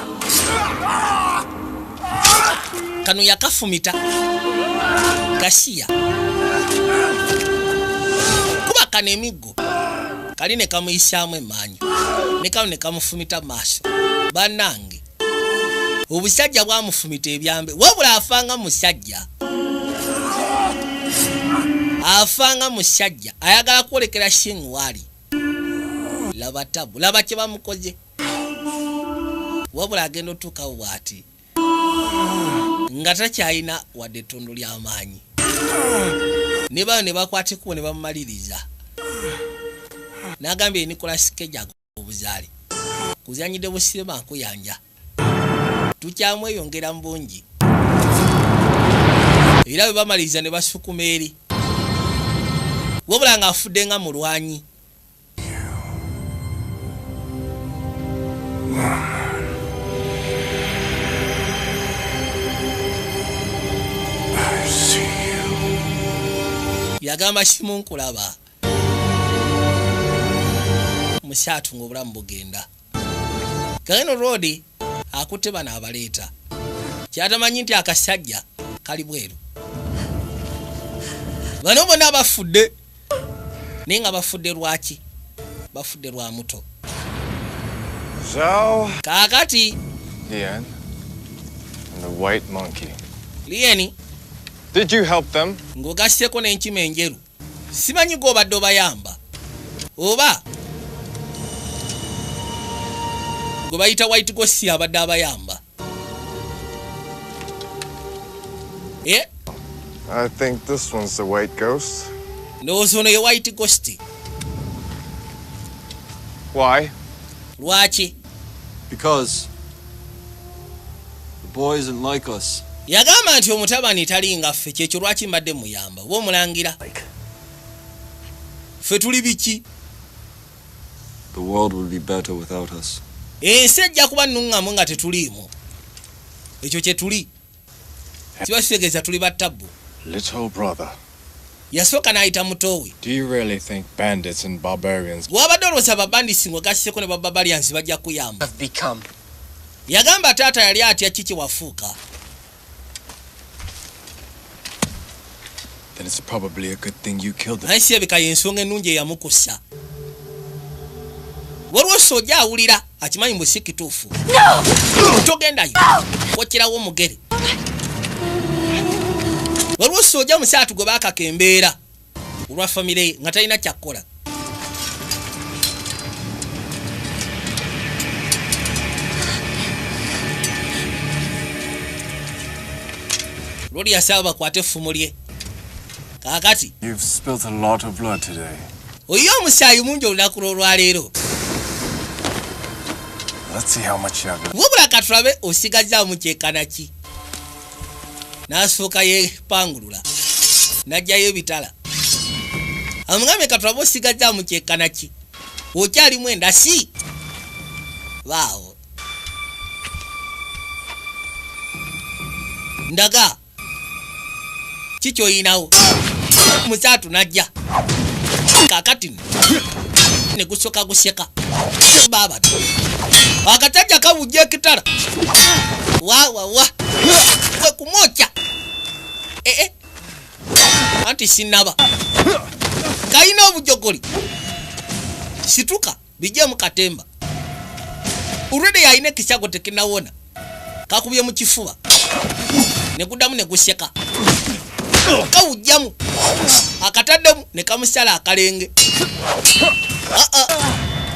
Kano yakafumita gasiya, kuba kano emiggo kali ne kamuyisaamu emaanyi, ne kano ne kamufumita mu maaso. Bannange, obusajja bwamufumita ebyambe, wabula afanga musajja, afanga musajja ayagala kwolekera Shinwali. Laba tabu, laba kye bamukoze. Wabula agenda otuukawo bw'ati nga takyalina wadde ettondo ly'amaanyi, ne bayo ne bakwata ekkubo ne bamumaliriza. N'agambye Nicolas Cage obuzaale kuzanyidde busirema nkuyanja, tukyamweyongera mu bungi. Era bwe bamaliriza ne basukuma eri, wabula ng'afudde nga mulwanyi. I see you. Yagamba kimu, nkulaba musaatu ng'obulamu bugenda. Gano roodi akutte bano abaleeta, kyatamanyi nti akasajja kali bweru. Bano bonna bafudde, naye nga bafudde lwaki? Bafudde lwa muto. Zhao Kaakati Lian and the white monkey. Lieni. Did you help them? Ng'ogasseko n'enkima enjeru, simanyi gw'obadde obayamba oba gwe bayita white ghost abadde abayamba. Eh? I think this one's the white ghost. Ndowooza ono ye white ghost. Why? Lwaki? Because the boy isn't like us. Yagamba nti omutabani talinga ffe, kyekyo lwaki mbadde muyamba. Oba omulangira, ffe tuli biki? The world would be better without us. Ensi ejja kuba nnuŋŋamu nga tetuliimu. Ekyo kye tuli kiba kitegeeza tuli battabbu. Little brother. Yasooka n'ayita mutoowe. Do you really think bandits and barbarians Wabadde olowooza babandisi ng'ogasseko ne babarbarians bajja kuyamba? Have become. Yagamba taata yali atya kiki wafuuka. Then it's probably a good thing you killed them. Naye sirabika y'ensonga ennungi eyamukussa. Waliwo sojja awulira akimanyi mbu si kituufu. Togendayo, okirawo omugere. Waliwo sojja musaatu gwe baakaka embeera olwa famire ye nga talina kyakkola. Loli yasaba bakwate effumu lye kaakati. You've spilt a lot of blood today. Oyo omusaayi mungi olunaku lw'olwaleero. Let's see how much you have left. Wabula katulabe osigazaamu kyekana ki. N'asooka yepangulula n'ajjayo ebitala, amugambe katulabe osigazaamu kyekana ki, okyalimu endasi baawo ndaga kikyoyinawo. Musaatu najja kakati nno ne gusooka guseka baabano akasajja kawujja ekitala wawawa kwe kumwokya ee anti sinaba kalina obujogoli situka bijje mu katemba ulwedde yalina ekisyago tekinawona kakubye mu kifuba ne guddamu ne guseka kawujjamu akataddemu ne kamusala akalenge.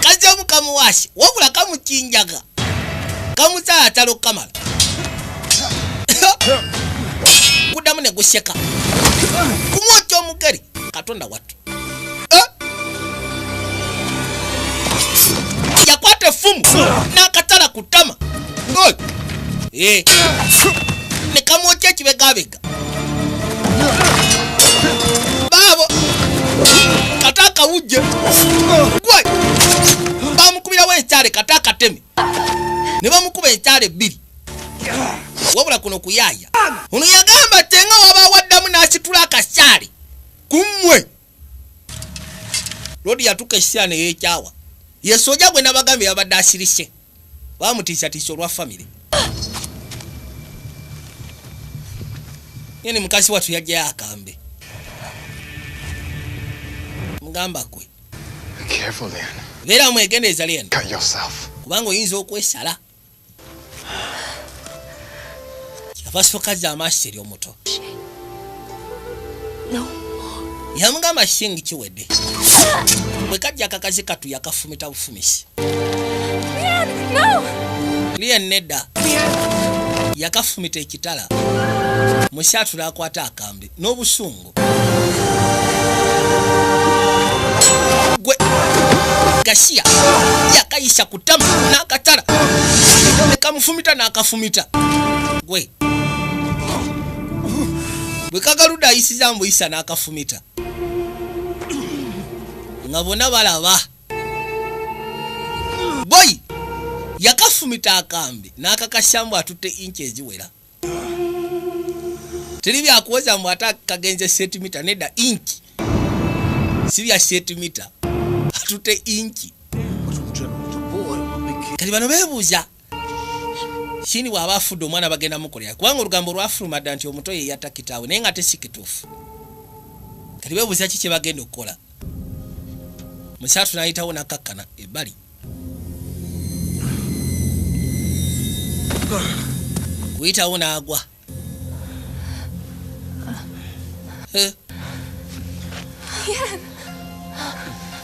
Kazzemu kamuwaasi wabula kamukinjaga kamusala atala okukamala guddamu ne guseka kumwokya omugeri katonda wattu. Yakwata effumu n'akatala ku ttama ne kamwokya ekibegabega baabo kata akawujje gwe bamukubirawo enkyale kata akateme ne bamukuba enkyale bbiri wabula kuno kuyaaya. Ono yagamba tenga waba waddamu n'asitula akakyale kummwe. Lodi yatuuka ekiseera ne yeekyawa ye sojja gwe nabagambye yabadde asirise bamutiisatiisa olwa famire yeni mukazi wattu yajjayo akambe mugamba gwe beera mwegendereza Lien kubanga oyinza okwesala. Kyava sooka azza amaaso eri omuto yamugamba singi kiwedde bwe kajja akakazi katu yakafumita bufumisi. Lien nedda yakafumita ekitala musaatu n'akwata akambe n'obusungu gwe gasiya yakayisa ku ttama n'akatala ne kamufumita n'akafumita gwe bwe kagaludde ayisiza mbuyisa n'akafumita nga bonna balaba. Boyi yakafumita akambe n'akakasya mbu atutte inchi eziwera teri byakuwoza mbu ate kagenze sentimita nedda inchi si bya sentimita atutte inchi. Kati bano beebuuza Shini bw'aba afudde omwana bagenda mukolera kubanga olugambo lwafuluma dda nti omuto ye yatta kitaawe naye nga te si kituufu. Kati beebuuza ki kye bagenda okukola. Musaatu n'ayitawo n'akkakkana ebbali kuyitawo n'agwa.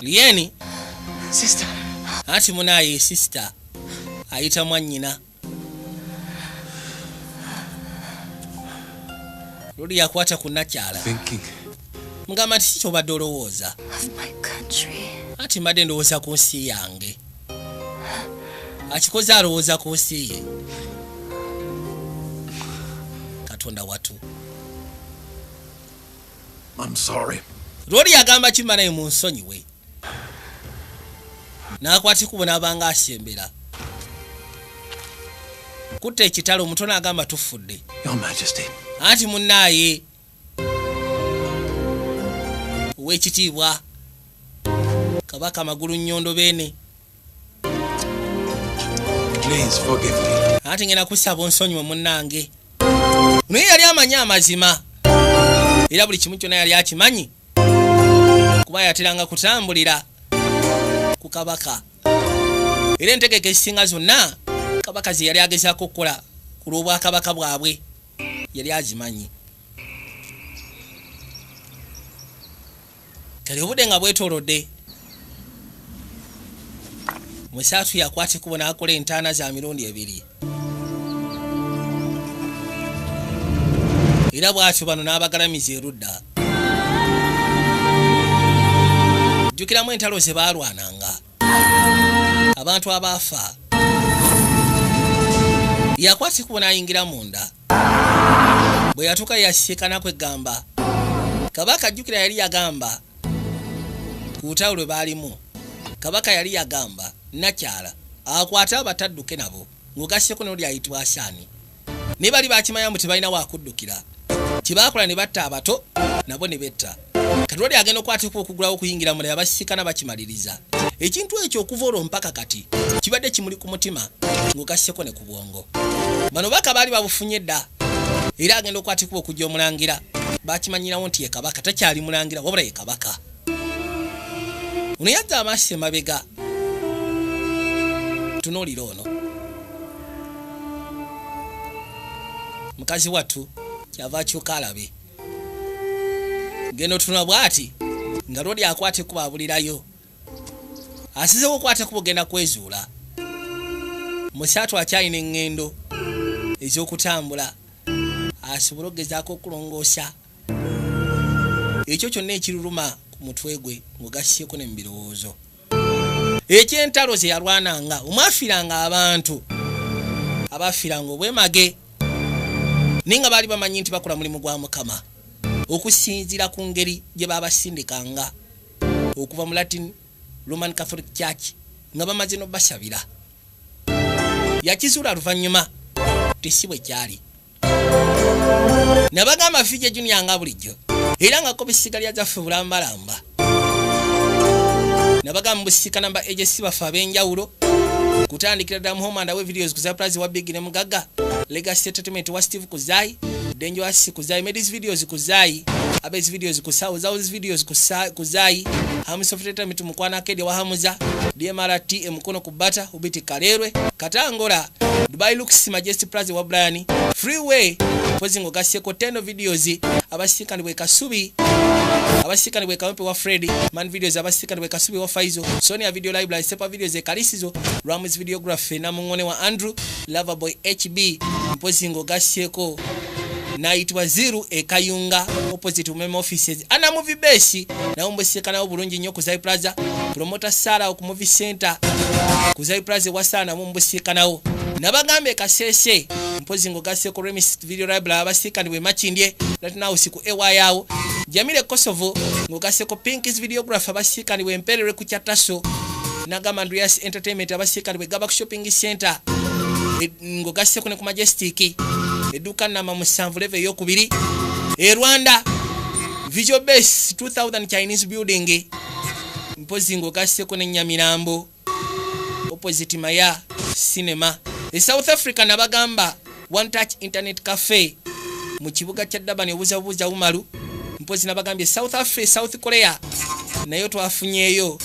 Lieni anti munaaye sisita ayita mwannyina. Luli yakwata ku nakyala mugamba nti kyobadde olowooza anti mbadde ndowooza ku nsi yange. Akikoze alowooza ku nsi ye. Katonda watu. I'm sorry. Loli yagamba kimala mu nsonyiwe n'akwata ekkubo n'abanga asembera kutta ekitala omuto n'agamba tufudde. Your Majesty. Anti munnaaye ow'ekitiibwa Kabaka Magulu Nnyondo Beene. Please forgive me. Anti ngenda kusaba onsonyiwe munnange. Naye yali amanyi amazima era buli kimu kyonna yali akimanyi kuba yateranga kutambulira ku kabaka era entegeka ezisinga zonna kabaka ze yali agezaako okukola ku lw'obwakabaka bwabwe yali azimanyi. Kali obudde nga bwetoolodde Musaatu yakwata ekkubo n'akola entaana za mirundi ebiri era bw'atyo bano n'abagalamiza erudda. Jjukiramu entalo ze baalwananga abantu abaafa Yakwata ekubo n'ayingira munda. Bwe yatuuka yasiikana kwegamba kabaka. Ajjukira yali yagamba ku lutalo lwe baalimu, kabaka yali yagamba nakyala akwate abatadduke nabo, ng'ogasseko noli ayitibwa Asaani. Naye bali bakimanya mbu tebalina wakuddukira. Kyebakola ne batta abato nabo ne betta. Kati lwali agenda okukwatibwa okugulawo okuyingira munda, yabasisikana bakimaliriza. Ekintu ekyo okuva olwo mpaka kati kibadde kimuli ku mutima, ng'ogasseko ne ku bwongo. Bano baka baali babufunye dda, era agenda okukwatibwa okujja omulangira bakimanyirawo nti ye kabaka. Takyali mulangira wabula ye kabaka. Ono yazza amaaso emabega. Tunuulira ono mukazi wattu, kyava akyuka alabe. Genda otunula bw'ati nga lwoli akwata ekkubo abulirayo. Asizewo okwata ekkubo genda kwezuula. Musaatu akyalina eŋŋendo ez'okutambula asobole okugezaako okulongoosa ekyo kyonna ekiruluma ku mutwe gwe, ng'ogassieko ne mu birowoozo ekyentalo ze yalwananga, omwafiiranga abantu abafiiranga obwemage, naye nga baali bamanyi nti bakola mulimu gwa Mukama okusinziira ku ngeri gye babasindikanga okuva mu Latin Roman Catholic Church nga bamaze nobasabira. Yakizuula luvannyuma tesi bwe kyali. Nabagamba Fije Junior nga bulijjo, era nga kobisigalya zaffe bulambalamba. Nabagamba busika namba agency baffe ab'enjawulo, kutandikira ddala Muhomanda we videos ku Surprise wa Big ne Mugaga, Legacy Entertainment wa Steve Kuzai, Dangerous Kuzai, Medis videos Kuzai, Abes videos ku Sawo Zawo videos Kuzai, Hamusoft Entertainment Mukwana Kedi wa Hamuza, DMRT Emukono ku Bata Ubiti Kalerwe Katangora, Dubai Lux Majesty Plaza wa Brian Freeway, pozi ng'ogasseko Tendo videos abasikanibwa e Kasubi, abasikanibwa e Kawempe wa Fred Man videos, abasikanibwa e Kasubi wa Faizo, Sonia Video Library, Sepa videos e Kalisizo, Rams Videography Namungone wa Andrew Loverboy HB, mpozi ng'ogasseko nayitibwa Ziru e Kayunga opposite Umeme offices, ana movie base nawo mbusikanawo bulungi nnyo ku Zai Plaza, Promoter Sara ku Movie Center ku Zai Plaza wa Sara nabo mbusikanawo. Nabagambye Kasese, mpozi ng'ogasseko Remis Video Library abasikanibwa e Makindye Latin House ku Ewayawo, Jamile Kosovo, ng'ogasseko Pinkis Videographer abasikanibwa Emperere ku Kyataso, Nagamba Andreas Entertainment abasikanibwa e Gabak Shopping Center, ng'ogasseko ne ku Majestic edduuka namba 7 level eyokubiri. E Rwanda Visual Base 2000 Chinese Building, mpozi ng'ogasseko ne Nyamirambo opposite Maya Cinema. E South Africa nabagamba One Touch Internet Cafe mu kibuga kya Durban, obuzabuuza bumalu. Mpozi nabagambye South Africa, South Korea nayo twafunyeeyo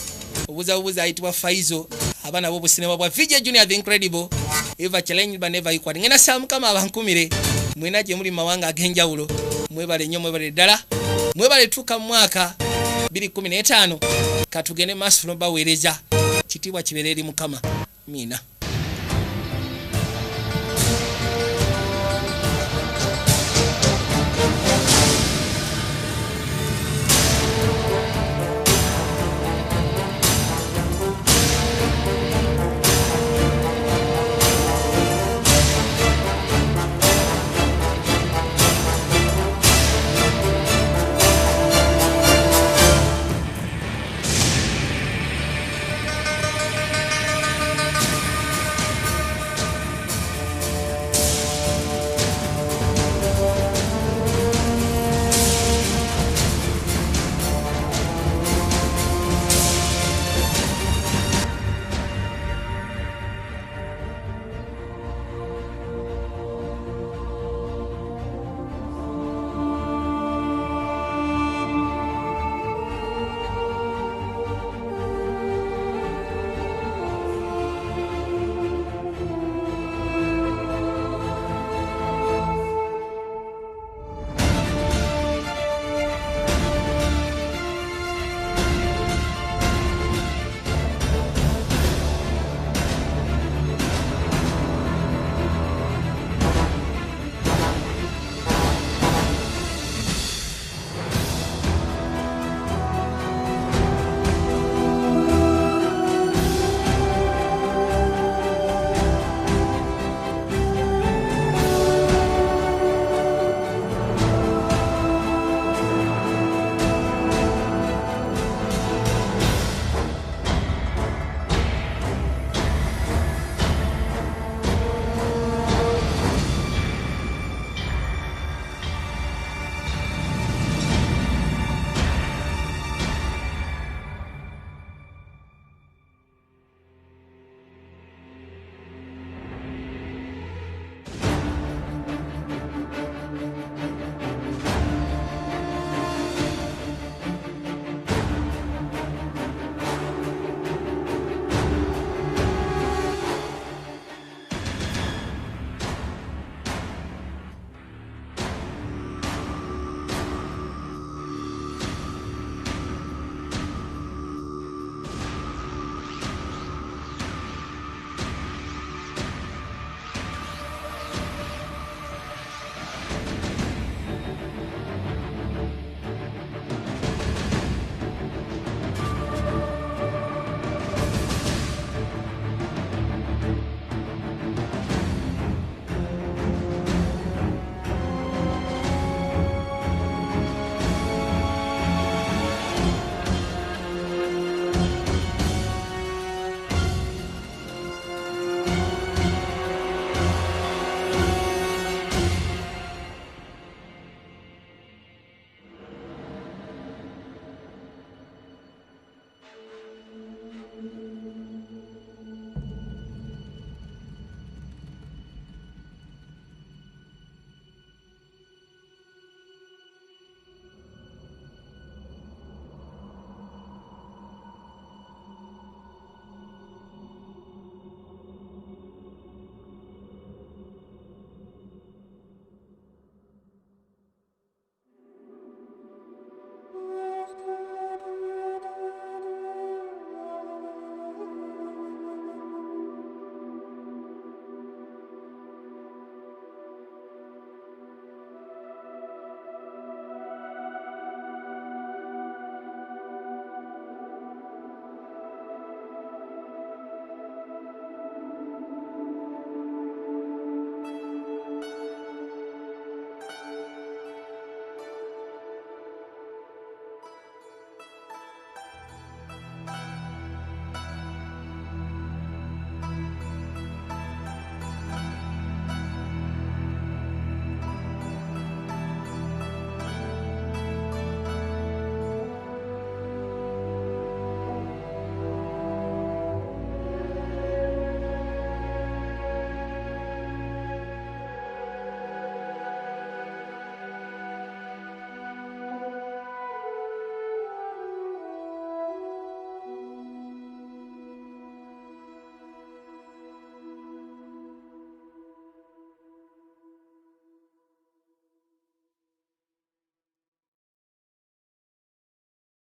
obuzabuuza ayitibwa Faizo. Abaana b'obusinema bwa VJ Junior the Incredible, ever challenge but never equal. Ngenda saba Mukama abankumire mwena gye muli mu mawanga ag'enjawulo. Mwebale nnyo, mwebale ddala, mwebale tuuka mu mwaka 2015. Katugende maaso nobaweereza. Kitiibwa kibeere eri Mukama. Miina.